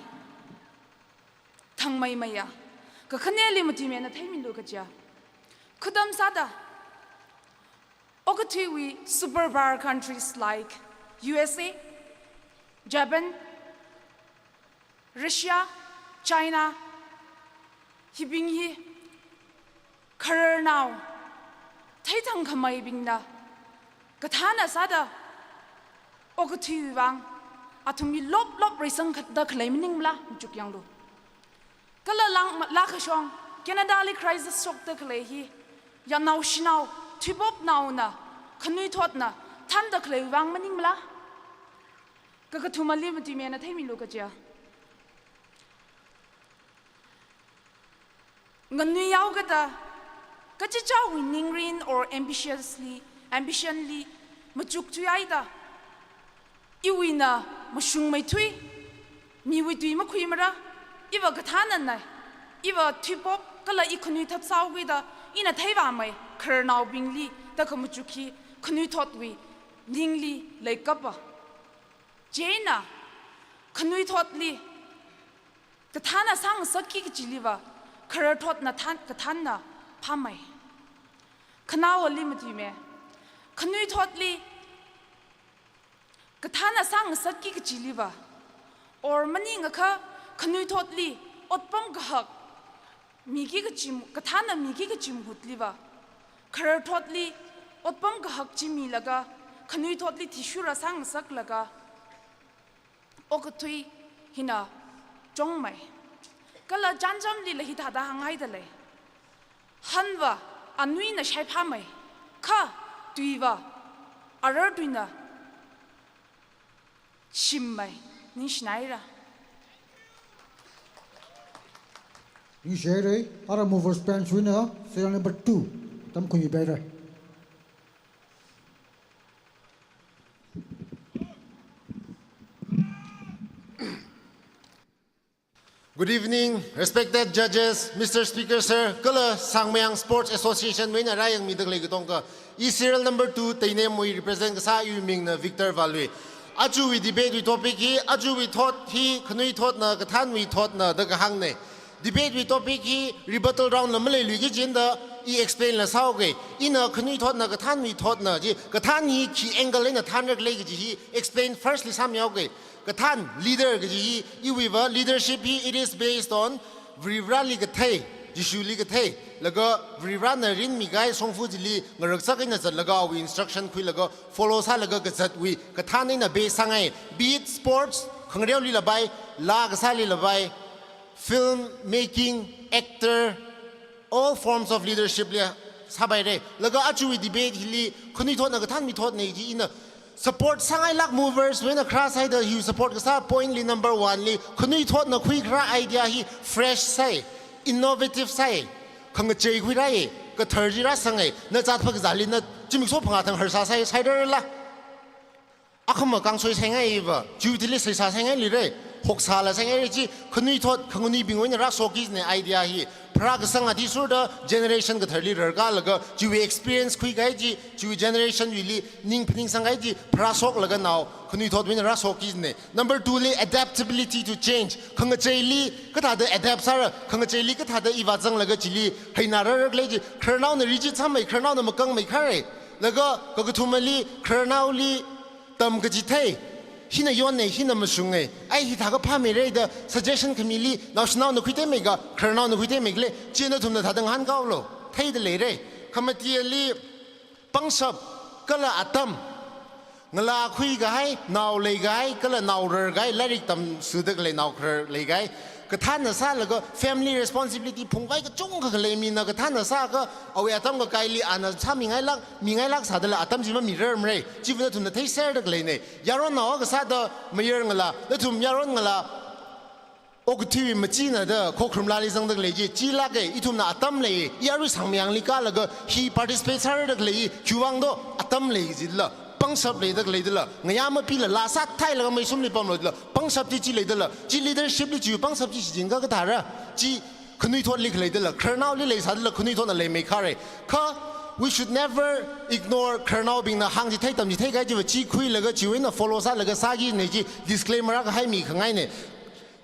thangmeimeiya. Kakhaneli matuime na theimilu kaja. Khudam sāda, okathuiwui superpower countries like U S A, Japan, Russia, China, hibing hi khararnao, theithangkhameibingna kathānna sāda okathuiwui vang athumwui loplop reisangda khalei maningmala, machuk yanglu. Kala lang, laa kashong, Canada li crisis shokda khalei hi, yānao shanao, thuipopnaona, khanuithotna thānda khaleiwui vang maningmala. Kakathumali matuime na theimilu kaja. Nganuihaokada, kachichāwui ningrin or ambitiously, ambition li machukthuihaida, iwuina mashungmeithui, miwui tui makhuimara, iva kathānnana, iva thuipop kala i khanuithot sāhaokida, ina theivāmei khararnaobingli da khamachuk hi khanuithotwui ningli leikapa. Chieina, khanuithotli kathānna sāngasakki kachiliva, khararthotna thān, kathānna phāmei. Khanaowali matuime, khanuithotli kathānna sāngasakki kachiliva, or maningakha khanuithotli otpam kahak miki kachi, kathānna miki kachi mahutliva, khararthotli otpam kahak chi milaga, khanuithotli thishura sāngasaklaga, okathui hina chungmei. Kala chānjamlila hithāda hānghaida lei. Hanva anuina shaiphāmei, kha tuiva arartuina shimmei, ningshinaira. Ningshihaira, ara movers bench wui eina serial number two, Tamkhuimi Peirei. Good evening, respected judges, Mister Speaker Sir, kala Sangmayang Sports Association wui eina rāyangmida khalei katonga. I serial number two, Teinemwui represent kasā, iwui mingna Victor Valui. Ajawui debate wui topic hi, ajawui thot hi khanuithotna kathānwui thotna da kahāngna. Debate wui topic hi rebuttal round la maleiluiki kajina da i explain la sāhaoga. Ina khanuithotna kathānwui thotna chi, kathān hi khi angle eina thānra khalei kaji hi explain firstly sāmihaoga. Kathān, leader kaji hi, iwuiva leadership hi, it is based on Varivarāli kathei, Jishuli kathei, laga Varivarāna rinmikahai shongfa chili ngaraksak eina zatlaga awui instruction khuilaga follow sālaga kazatwui kathān eina base sāngai, be it sports, khangareoli lapai, laa kasāli lapai, film making, actor, all forms of leadership li sāpaira. Laga ajawui debate hili khanuithotna kathānwui thotna chi ina support sāngailāk movers wui eina kharā sāhaida hi support kasā point li number one li khanuithotna khuikharā idea hi fresh sāi, innovative sāi, khangachei khuirāi, kathar chi rāsangai, na zatphā kazāli na zimiksho phangā thang harsā sāi, sāhairala. Akhama kangshoi sāngaiva, chiwui thili seisā sāngailira, hoksāla sāngaira chi, khanuithot, khanganuibingwui eina rāshokki kajina idea hi, pharākasang athishurda generation katharli rarkālaga, chiwui experience khuikahai chi, chiwui generation wuili ning phaningsang kahai chi, pharāshoklaga nao, khanuithotwui eina rāshokki kajina. Number two li adaptability to change, khangacheili kathāda adapt sāra, khangacheili kathāda evolve sānglaga chili, haina rāra khalei chi, khararnaona rigid sāmei, khararnaona makangmei kharei. Laga kakathumali, khararnaoli, tamkachithei, hina yonna, hina mashunga, ai hithākha phāmeira da suggestion khamili, naoshinaona khuitheimei kha, khararnaona khuitheimei khala, chieina nathumna thāda ngahānkaolu, theida leira. Khamatili pangshap kala atam, ngalā khuikahai, nao leikahai, kala nao rarkahai, lairik tamshuda khalei nao kharar leikahai, kathānna sālaga family responsibility phungvai kachungkha khalei mina kathānna sāakha, awui atam kakaili ana sāmingailāk, mingailāk sādala atam chi mamirarmara. Chiva nathumna theiserda khaleina. Yaron nao akha sāda mayar ngalā, nathum yaron ngalā okathuiwui machina da khokharum lali zangda khalei chi, chilāka. Ithumna atam lei, i arui sangmayangli kālaga hi participate sārada khalei, khiwuivang do, atam lei jidala, pangshap leida khaleidala, ngayā mapila laa sāthailaga meisumli pamlo jidala, pangshap chi chi leidala, chi leadership li chi pangshap chi shichinga kathāra, chi khanuithotli khaleidala, khararnaoli leisādala khanuithotna leimeikhara. Kha, we should never ignore khararnaobingna hāngchithei tamchitheikahai chiva chi khuilaga chiwui eina follow sālaga sākina chi disclaimer akha haimi khangaina.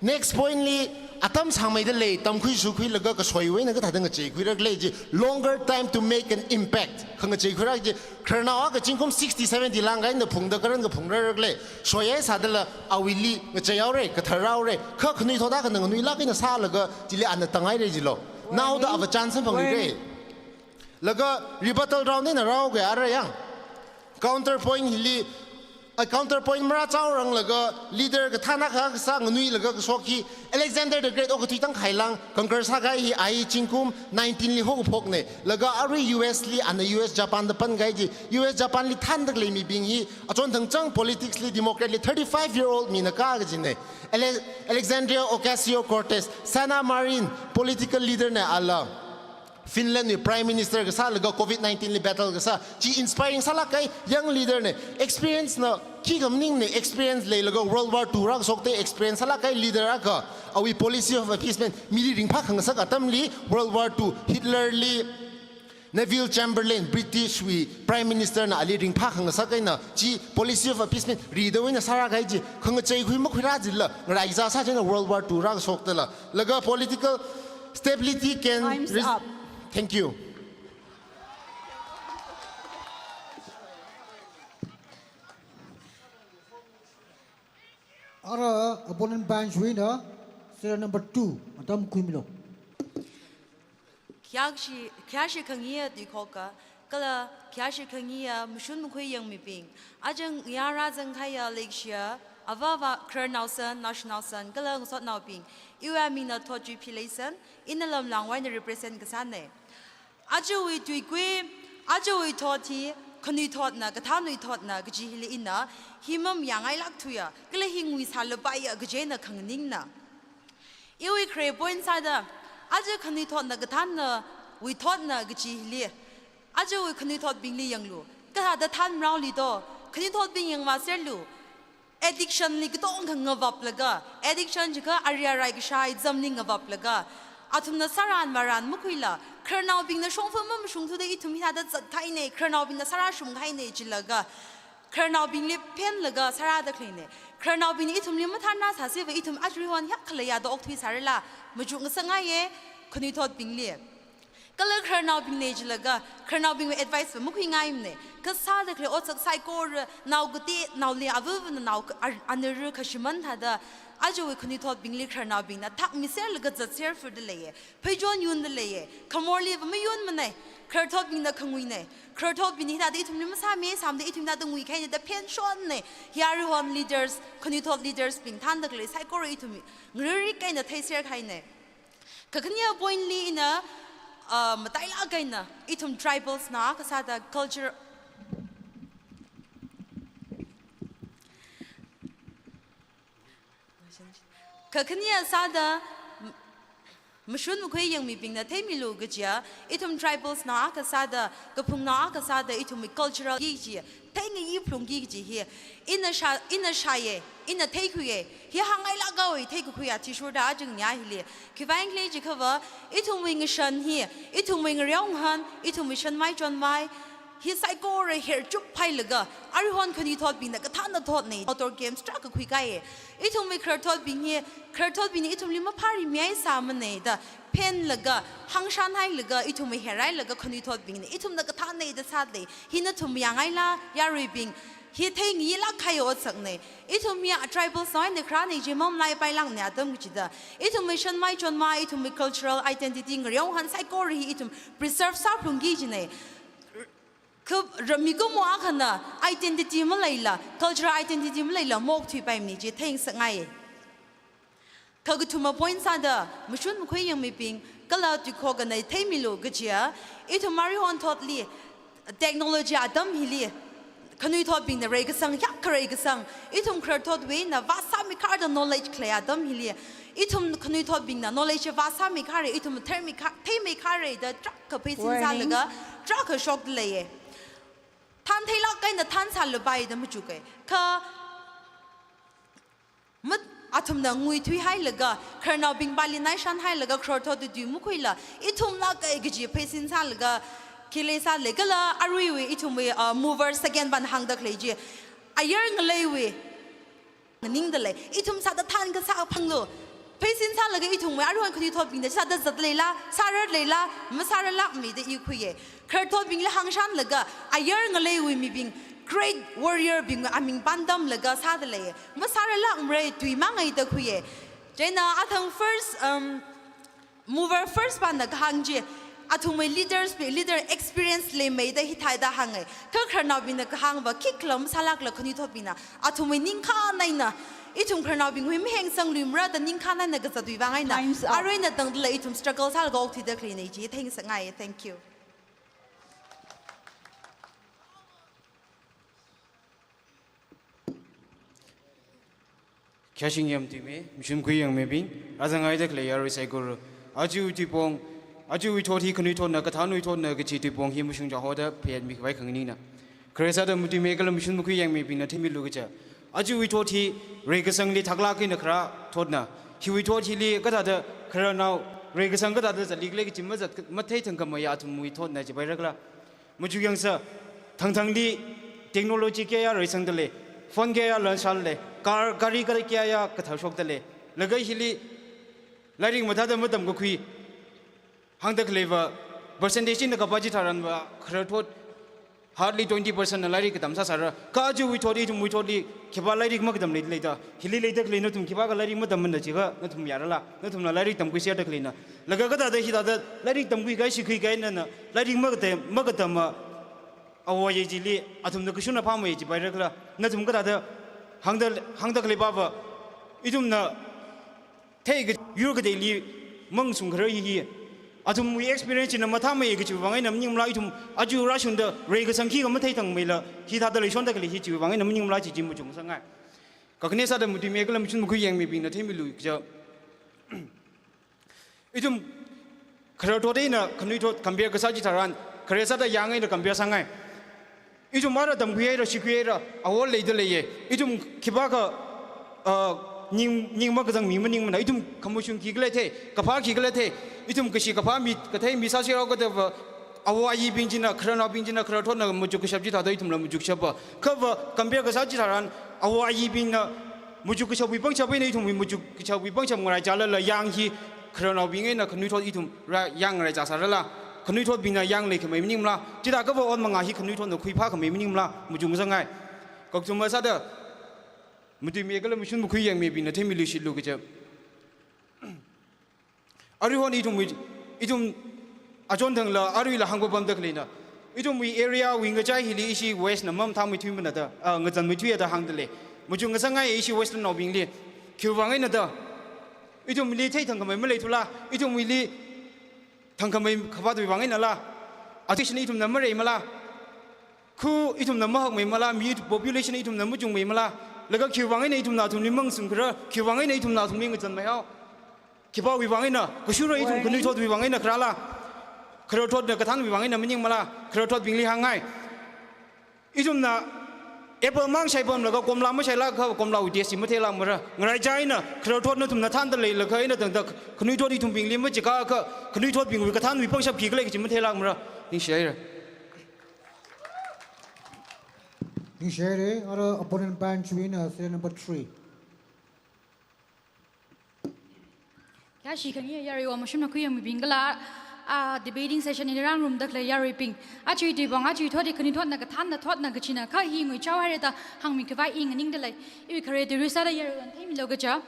Next point li, atam sangmeida lei, tamkhui shukhuilaga kashoiwui eina kathāda ngacheikhuira khala chi, longer time to make an impact. Kha ngacheikhuira chi, khararnao akha zingkum sixty seventy lāngkahai eina phungda karan kaphung rarkhala, shoihai sādala awuili ngacheihaora, katharhaora, kha khanuithot akhana nganuilāk eina sālaga, chili ana tānghaira jilo. Naoda ava chance samphangluira. Laga rebuttal round eina rāhaoga ara yang. Counterpoint hili, a counterpoint marāchaoranglaga leader kathāna akha kasā nganuilaga kashok hi Alexander the Great okathui tangkhai lāng conquer sākahai hi ai zingkum nineteen li haokaphokna. Laga arui U S li ana U S Japan da pankahai chi, U S Japan li thānda khalei mibing hi achon thangchang politics li democrat li thirty-five year old mina kā kajina. Ale-, Alexandria Ocasio-Cortez, Sanna Marin, political leader na ala. Finland wui Prime Minister kasālaga covid nineteen li battle kasā, chi inspiring sālākkahai young leader na, experience na khikha maningna, experience leilaga World War Two rākashokta experience sālākkahai leader akha, awui policy of appeasement, mili ringphā khangasak atamli, World War Two, Hitler li, Neville Chamberlain, British wui Prime Minister na ali ringphā khangasak eina, chi policy of appeasement, ridawui eina sārākahai chi, khangacheikhui makhuira jila, ngarai kazā sā china World War Two rākashoktala. Laga political stability can Time's res- up. Thank you. Ara opponent bench wui eina, serial number two, atam khuimilu. Khayāshi, khayāshi khangayi tuikhokha, kala khayāshi khangayi mashun makhui yangmibing, aja ngayā rāzangkahaiya leikashiya, ava ava khararnaosan, naoshinaosan, kala ngasotnaobing, iwui amingna thot chi phileisan, ina Lamlangwui eina represent kasāna. Ajawui tuikui, ajawui thot hi, khanuithotna, kathānwui thotna, kaji hili ina, hi mamayāngailāk thuiya, kala hi nguisālapaiya, kaji eina khanganingna. Iwui khare point sāda, aja khanuithotna kathānnawui thotna kaji hili, ajawui khanuithotbingli yanglu, kathāda thānmaraoli do, khanuithotbing yangvāserlu, addiction li katongkha ngavaplaga, addiction jiakha ari arai kashā exam li ngavaplaga, athumna sāran maran makhuila, khararnaobingna shongfa mamashungthuda ithum hithāda zatkahaina, khararnaobingna sārāshungkahaina jilaga, khararnaobingli phenlaga sārāda khaleina. Khararnaobingna ithumli mathānrāsāsiva ithum aja rihon hiyākha leiya da okthuisārala, machuk ngasakngaiya, khanuithotbingli. Kala khararnaobingna jilaga, khararnaobingwui advice va makhuingaimana. Kasāda khalei otsak saikora, nao kate, naoli avavana nao ka-, ar-, anara kashiman thāda, ajawui khanuithotbingli khararnaobingna thakmiserlaga zatser furda leiya. Pheichon yunda leiya, khamorli va mayunmana, khararthotbingna khanguina, khararthotbingna hithāda ithumli masāmi, sāmda ithum hithāda nguikahaina da phenshonna, hi arihon leaders, khanuithot leaders bing thānda khalei saikora ithum ngaririkahaina theiserkahaina. Kakhane point li ina, ah, matailāk eina, ithum tribals na kasāda culture, kakhane sāda, m-, mashun makhui yangmibingna theimilu kajiya, ithum tribals na kasāda, kaphungnao kasāda, ithumwui cultural ki kaji, theingayi phlungki kaji hi, ina shā, ina shāya, ina theikhuiya, hi hāngngailākhaowui theikakhui athishurda aja ngayā hili. Khiwuivang khala jiakhava, ithumwui ngashan hi, ithumwui ngareo ngahān, ithumwui shanmai chonmai, hi saikora herchupphailaga, arihon khanuithotbingna kathānna thotna, outdoor games tarākha khuikahaiya. Ithumwui khararthotbing hi, khararthotbingna ithumli maphārimihai sāmana da phenlaga, hāngshānhailaga, ithumwui herhailaga, khanuithotbingna ithumna kathānna da sāda lei, hi nathum mayāngaila, yaruibing, Hi theingayi lāk kahai otsakna. Ithum hi a tribal side eina kharāna chi mamalaipailākna atam kachida. Ithumwui shanmai chonmai, ithumwui cultural identity ngareonghān saikora hi ithum preserve sāphalungki kajina. Kha ra mikumo akhana identity maleila, cultural identity maleila maokthuipaimana chi theingasakngai. Kha kathuma point sāda, mashun makhui yangmibing, kala tuikhok eina theimilu kajiya, ithum aruihon thotli, technology atam hili, khanuithotbingna reikasang, hiyākha reikasang, ithum khararthotwui eina vāsāmi kharda knowledge khalei atam hili, ithum khanuithotbingna knowledge vāsāmi khare, ithum thermi kha, theimi khare da tarākha pheisin Warning. Sālaga, tarākha shokda leiya. Thantheilāk eina thansālapai da machuka. Kha mat athumna nguithuihailaga, khararnaobing pāli naishanhailaga, khararthot tui makhuila, ithumlāka kaji pheisin sālaga, khili sālei kala aruiwui ithumwui, uh, mover second pāna hāngda khalei chi. Ayar ngaleiwui nganingda lei, ithum sāda thankasā phanglu. Pheisin sālaga ithumwui aruihon khanuithotbingna sāda zatleila, sārarleila, masārarlākmara da i khuiya. Khararthotbingli hāngshanlaga, ayar ngaleiwui mibing, great warrior bing aming pāntamlaga sāda leiya. Masārarlākmara tui mangaida khuiya. Chieina athang first, um, mover first pāna kahāng chi, athumwui leaders bing, leader experience leimeida hithāda hānga. Kha khararnaobingna kahāngva khikhala masālākla khanuithotbingna, athumwui ningkhān eina, ithum khararnaobingwui mahengsangluimara da ningkhān eina kazatwui vang eina, Time's up. Aruina tangda lei ithum struggle sālaga okthuida khaleina chi theingasakngai. Thank you. Khayāshing yamtime, mashun makhui yangmibing, rāzangngaida khalei yarui saikora. Aja tuipong, ajawui thot hi khanuithotna, kathānwui thotna kachi tuipong hi mashung chahoda phayātmi khavai khanganingna. Khare sāda matuime kala mashun makhui yangmibingna theimilu kaja. Ajawui thot hi reikasangli thaklāk eina kharā thotna. Hiwui thot hili kathāda khararnao reikasang kathāda zatlikhala kachi mazat, mathei thangkhameiya athumwui thotna chipairakla. Machuk yangsa, thangthangli technology kayā reisangda lei, phone kayā lanshanlei, car, gari kayā kathar shokda lei. Laga hili lairik mathāda matamkakhui hāngda khaleiva, percentage eina kapā chitharanva, khararthot hardly twenty percent na lairik katam sāsāra. Kha ajawui thot, ithumwui thotli, khipā lairik makatam leilei da. Hili leida khalei nathum khipākha lairik matammana jiakha, nathum yārala, nathumla lairik tamkhuiserda khaleina. Laga kathāda hithāda lairik tamkhuikahai shikhuikahai nana, lairik makatam, makatama, awo ye chili, athumna kashuna phāmei chipairakla, nathum kathāda hāngda, hāngda khalei pava, ithumna theikayur kateili mangasungkharar hi hi. Athumwui experience china mathāmei kachiwui vang eina maningmala ithum aja rāshungda reikasang khikha mathei thangmeila hithāda leishonda khalei hi chiwui vang eina maningmala chi chi machuk ngasakngai. Kakhane sāda matuime kala mashun makhui yangmibingna theimilu kaja. Ithum khararthot eina khanuithot compare kasā chitharan, khare sāda yang eina compare sāngai. Ithum ara tamkhuihaira, shikhuihaira, awo leida leiya. Ithum khipākha, ah, ning, ning makazang mi maningmana. Ithum khamashung khikhala thei, kaphā khikhala thei. Ithum kashi kaphā mi, kathei mi sāserao kathāva, awo ayibing china, khararnaobing china, khararthotna machuk kashap chithāda ithumla machuk kashapa. Khava compare kasā chitharan, awo ayibingna machuk kashapwui pangshap eina ithumwui machuk kashapwui pangshap ngaraichālala yang hi khararnaobing eina khanuithot ithum rā yang ngaraichā sārala, khanuithotbingna yang leikhamei maningmala, chithākhava ot manga hi khanuithotna khuiphākhamei maningmala, machuk ngasakngai. Kathuma sāda, matuime kala mashun makhui yangmibingna theimilu shilu kaja. Aruihon ithumwui, ithum achon thangla, aruila hāngpapamda khaleina. Ithumwui area wui ngachai hili ishi West na mamathāmeithuimana da, ah, ngazanmeithuiya da hāngda lei. Machuk ngasakngai ishi Western naobingli. Khiwui vang eina da. Ithumli thei thangkhamei maleithula, ithumwuili thangkhamei khavātwui vang einala. Education ithumna mareimala. Khu ithumna mahakmeimala, mi population ithumna machungmeimala. Laga khiwui vang eina ithumna athumli mangasungkharar, khiwui vang eina ithumna athumli ngazanmeihao. Khipāwui vang eina, kashura ithum khanuithotwui vang eina kharāla. Khararthotna kathānwui vang eina maningmala, khararthotbingli hāngngai. Ithumna apple mang shaipamlaga komla mashailākha komlawui taste chi matheilākmara. Ngaraichā eina, khararthot nathumna thānda leilakha eina tangda khanuithot ithumbingli machikakha, khanuithotbingwui kathānwui pangshap khikhala kachi matheilākmara. Ningshihaira. Ningshihaira, ara opponent pāng chiwui eina, serial number three. Khayāshi khangayi yaruiwo mashun makhui yangmibing kala, Ah, debating session hi rāngarumda khalei yaruibing. Aja tui bong, aja thot hi khanuithotna kathānna thotna kachina, kha hi nguichao haira da hāngmi khavai i nganingda lei. Iwui khare tui rāsāda yaruihon theimilo kaja.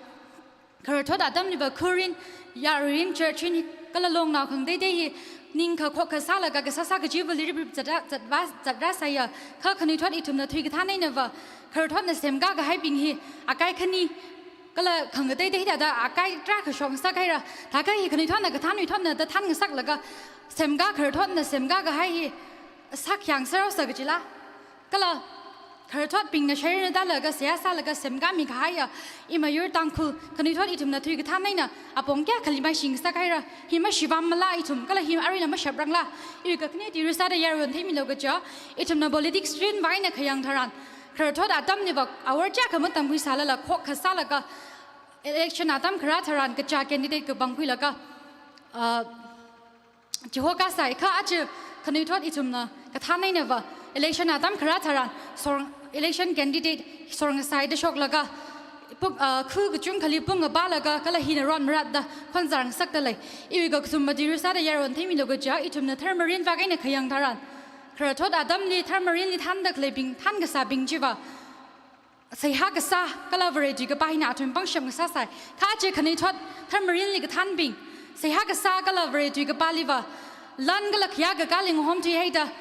Khararthot atamliva khurin, yaruirin, church rin kala longnao khangateitei hi ningkha khokkha sālaga kasā sā kajiva liriprip zatra, zatra, zatra sāya. Kha khanuithot ithumna tui kathān einava, khararthotna semkā kahaibing hi akai khani kala khangateitei hithāda akai tarākha shokngasak haira. Thākha hi khanuithotna kathān, nuithotna da thānngasaklaga semkā, khararthotna semkā kahai hi sākhyang sārao sā kajila. Kala khararthotbingna shairana dalaga seihā sālaga semkāmi kahaiya imayur Tangkhul khanuithot ithumna tui kathān eina apong kayākhali maishingasak haira. Hi mashivam mala ithum, kala hi aruina mashapranglā. Iwui kakhane tui rāsāda yaruihon theimilo kaja, ithumna politics rin vang eina khayang tharan, khararthot atamliva awor chiyākha matamkhui sālala khokkha sālaga election atam kharā tharan kaja candidate kapangkhuilaga, ah, chihoka sāi. Kha aja khanuithot ithumna kathān einava election atam kharā tharan sor, election candidate sorngasai da shoklaga pung, ah, khu kachungkhali pung ngabalaga kala hina rot maratda khonzar ngasakda lei. Iwui kathuma tui rāsāda yaruihon theimilo kaja, ithumna dharma rin vang eina khayang tharan, khararthot atamli dharma rinli thānda khaleibing, thān kasābing chiva seihā kasā kala Vare tui kapā hina athum pangshap ngasā sāi. Kha aja khanuithot dharma rinli kathānbing, seihā kasā kala Vare tui kapāliva lan kala khayā kakāli ngahomthui haida,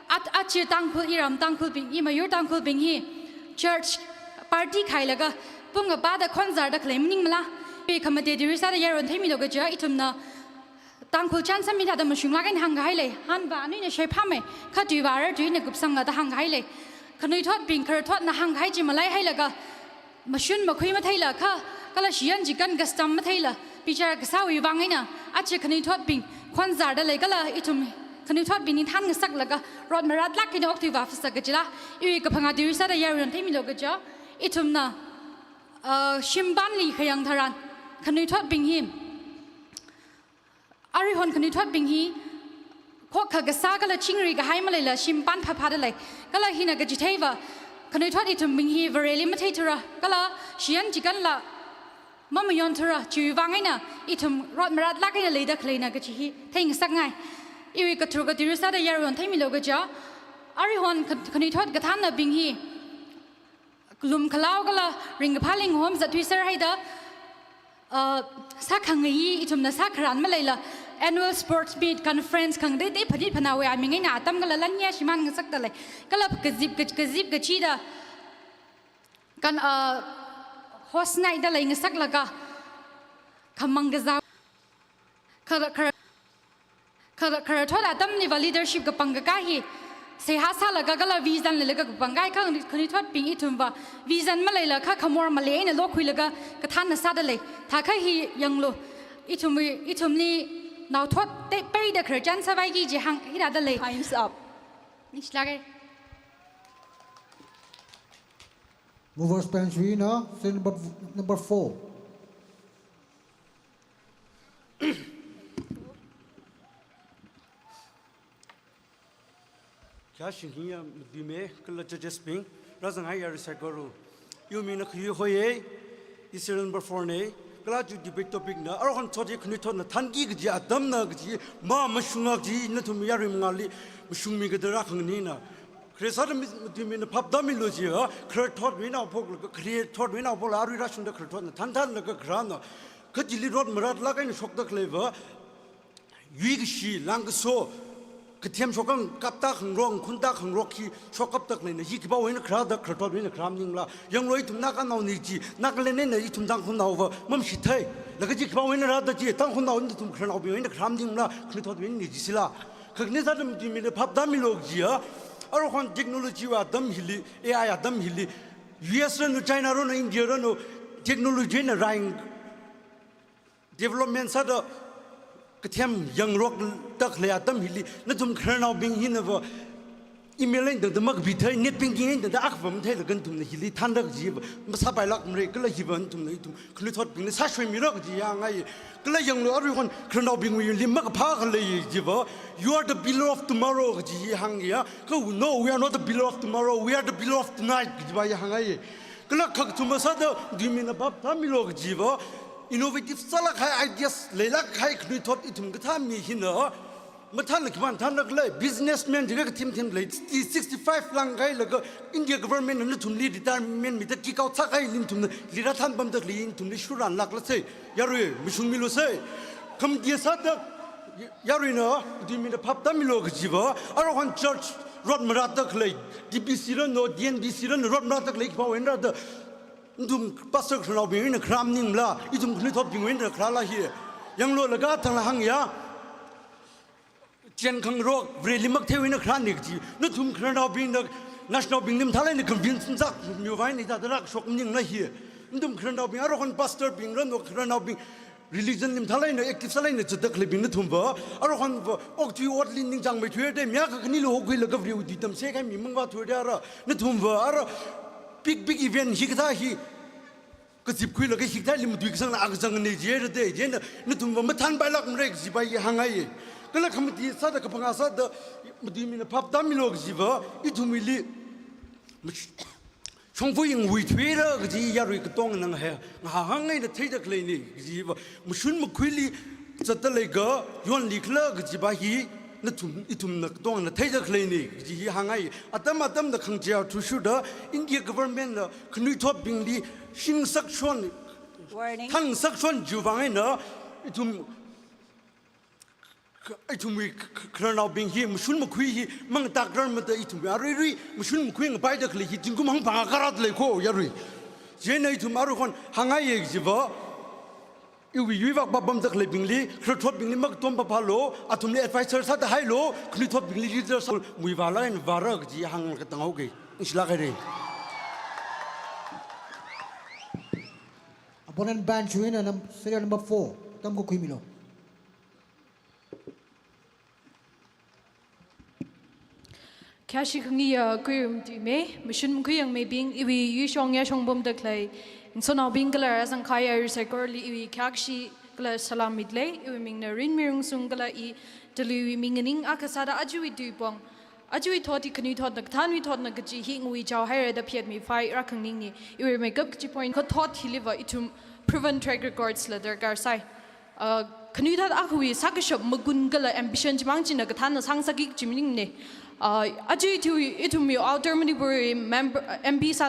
at, aja Tangkhul, iram Tangkhulbing, imayur Tangkhulbing hi church party khailaga pung ngabada khonzarda khalei maningmala. Iwui khamate tui rāsāda yaruihon theimilo kaja, ithumna Tangkhul chānsam hithāda mashunglāk eina hāngkahai lei. Hanva anuina shaiphāmei, kha tuiva arar tuina kupsangla da hāngkahai lei. Khanuithotbing khararthotna hāngkahai chi malaihailaga mashun makhui matheila kha, kala shiyan chikan custom matheila bichar kasāwui vang eina aja khanuithotbing khonzarda lei, kala ithum khanuithotbingli thānngasaklaga rot maratlāk eina okthuiva phāsā kajila. Iwui kaphangā tui rāsāda yaruihon theimilo kaja, ithumna, ah, shimpanli khayang tharan khanuithotbing hi, aruihon khanuithotbing hi khokkha kasā kala chingri kahai maleila shimpan phāphāda lei. Kala hina kachitheiva khanuithot ithumbing hi Vareli matheithura kala shiyan chikanla mamayonthura, chiwui vang eina ithum rot maratlāk eina leida khaleina kachi hi theingasakngai. Iwui katharuka tui rāsāda yaruihon theimilo kaja, aruihon kha-, khanuithot kathānnabing hi lum khalao kala ringkaphāli ngahom zatthuiser haida, ah, sākhangayi ithumna sākharan maleila annual sports meet, conference khangateitei phanit phanāwui aming eina atam kala lan ya shimān ngasakda lei. Kala kazip, ka-, kazip kachida kan, ah, host naida leingasaklaga khamang kazā. Khara, khara, khara, khararthot atamliva leadership kapangkakā hi seihā sālaga kala vision leilaga kapangkahai kha, khanuithotbing ithumva vision maleila kha khamor malei eina lokhuilaga kathānna sāda lei. Thākha hi yanglu, ithum, ithumli naothot tei peida khararchan sāvaiki kaji hāng hithāda lei. Time's up. Ningshilāka. Movers bench wui eina, serial number, number four. Kya shing hiya matuime kala judges bing, rāzanghaiya recycle ru. Iwui mingna Khayui hoiye, i serial number four ne, kala aja debate topic na, aruihon thot hi khanuithotna thānki kaji atamna kaji, ma mashunga kaji, nathum yarui mangāli mashungmi kathara khanganina. Khare sāda mi, matuimina phap tāmilu jiya, khararthotwui eina haophoklaga, khararthotwui eina haophoklaga, arui rāshungda khararthotna thānthānlaga kharana. Kha chili rot maratlāk eina shokda khaleiva, yuikashi, langkaso, kathem shokang kapta khangarok, khunta khangarok hi shokkapta khaleina, hi khipāwui eina kharada, khararthotwui eina khara maningla. Yanglu ithum Naga naoni chi, Nagaland eina ithum Tangkhulnaova mamashithei. Laga chi khipāwui eina rāda chi, Tangkhulnao nathum khararnaobingwui eina khara maningla, khanuithotwui eina jisila. Kha khane sāda matuimina phap tāmilu jiya, aruihon technology wui atam hili, A I atam hili, U S ranu, China ranu, India ranu, technology eina rai development sāda kathem yangrokta khalei atam hili, nathum khararnaobing hinava email eina tangda makapithei, net banking eina tangda akha matheilaga nathumna hili thānda kajiva masāpailākmara, kala hiva nathumna ithum khanuithotbingna sāshoimira kaji hāngngai. Kala yanglu aruihon khararnaobingwuili makaphā khalei jiva, "You are the pillar of tomorrow" kaji hi hāngya. Kha no, we are not the pillar of tomorrow, we are the pillar of tonight kajiva hi hāngngai. Kala kha kathuma sāda matuimina phap tāmilu kajiva, Innovative sālāk kahai ideas leilāk kahai khanuithot ithum kathā mi hina, mathānla khipāna thānda khalei, businessman jiakha kathemthem lei, sixty, sixty-five lāngkahailaga India government na nathumli retirement mida kick out sākahai nathumna lira thanpamda khalei nathumli shuranlākla sai, yarui mashungmilu sai. Khamati sāda yaruina, ithum mina phap tāmilu kajiva, aruihon church road marāda khalei, D B C ranu, D N B C ranu road marāda khalei khipāwui eina rāda, nathum pastor khararnaobingna kharā maningla, ithum khanuithotbingwui eina kharāla hi. Yanglu laga thangla hāngya. Chienkhangarok, Vareli maktheiwui eina kharāna kaji, nathum khararnaobingna, naoshinaobingli mathālāk eina convince sāmiwui vang eina hithāda rākashok maningla hi. Nathum khararnaobing, aruihon pastor bing ranu khararnaobing, religion li mathālāk eina active sālāk eina zatda khaleibing nathumva, aruihonva okthui otli ningchāngmeithuida, mi akha khanilu hokhuilaga Varewui tui tamsai kahai mi mangvāthuida ara, nathumva ara big, big event hikathā hi kazipkhuilaga hikathāli matui kasangna akazangna jihaira da, chieina nathumva mathānpailākmara kajiva hi hāngngai. Kala khamati sāda kaphangā sāda, matui mina phap tāmilu kajiva, ithumwuili mash-, shongfa yangwui thuira kaji yarui katongana ngahā, ngahāngai eina theida khaleina kajiva, mashun makhuili zatda leiakha yonlikhala kajiva hi nathum, ithumna katongana theida khaleina kaji hi hāngngai. Atam atamda khangachei athishurda India government na khanuithotbingli shing sakshon, Warning. Thang sakshon chiwui vang eina ithum, ithumwui k-, k-, khararnaobing hi mashun makhui hi mangatākrarmada ithum aruirui mashun makhui ngapaida khalei hi zingkum hangphangā kārāda lei ko yarui. Chieina ithum aruihon hāngngaiya kajiva, iwui yuivak pāpamda khaleibingli, khararthotbingli makatom pāphālu, athumli advisor sāda hailu, khanuithotbingli leader sālu, muivālāk eina vāra kaji hāngkatang haoke. Ningshilāk haira. Opponent bench wui eina num-, serial number four, tamkakhui milu. Khayāshi khangayi, ah, Kuirum Tuimei, mashun makhui yangmeibing, iwui yuishong yāshong pamda khalei ngasotnaobing kala rāzangkahai yarui saikorali iwui khayāshi kala salam mida lei, iwui mingna Rinmi Rungsung kala i Delhi wui mi nganing akha sāda ajawui tuipong, ajawui thot hi khanuithotna, kathānwui thotna kaji hi ngawui chao haira da phet mifai rākhanganingna. Iwui rimeikap kaji point kathot hiliva ithum proven track records la darkar sai. Uh, khanuithot akhawui sākashap magun kala ambition chimang china kathānna sāngasakki kaji maningna. Uh, aja ithum, ithumwui Outer Manipur member, uh, M P sā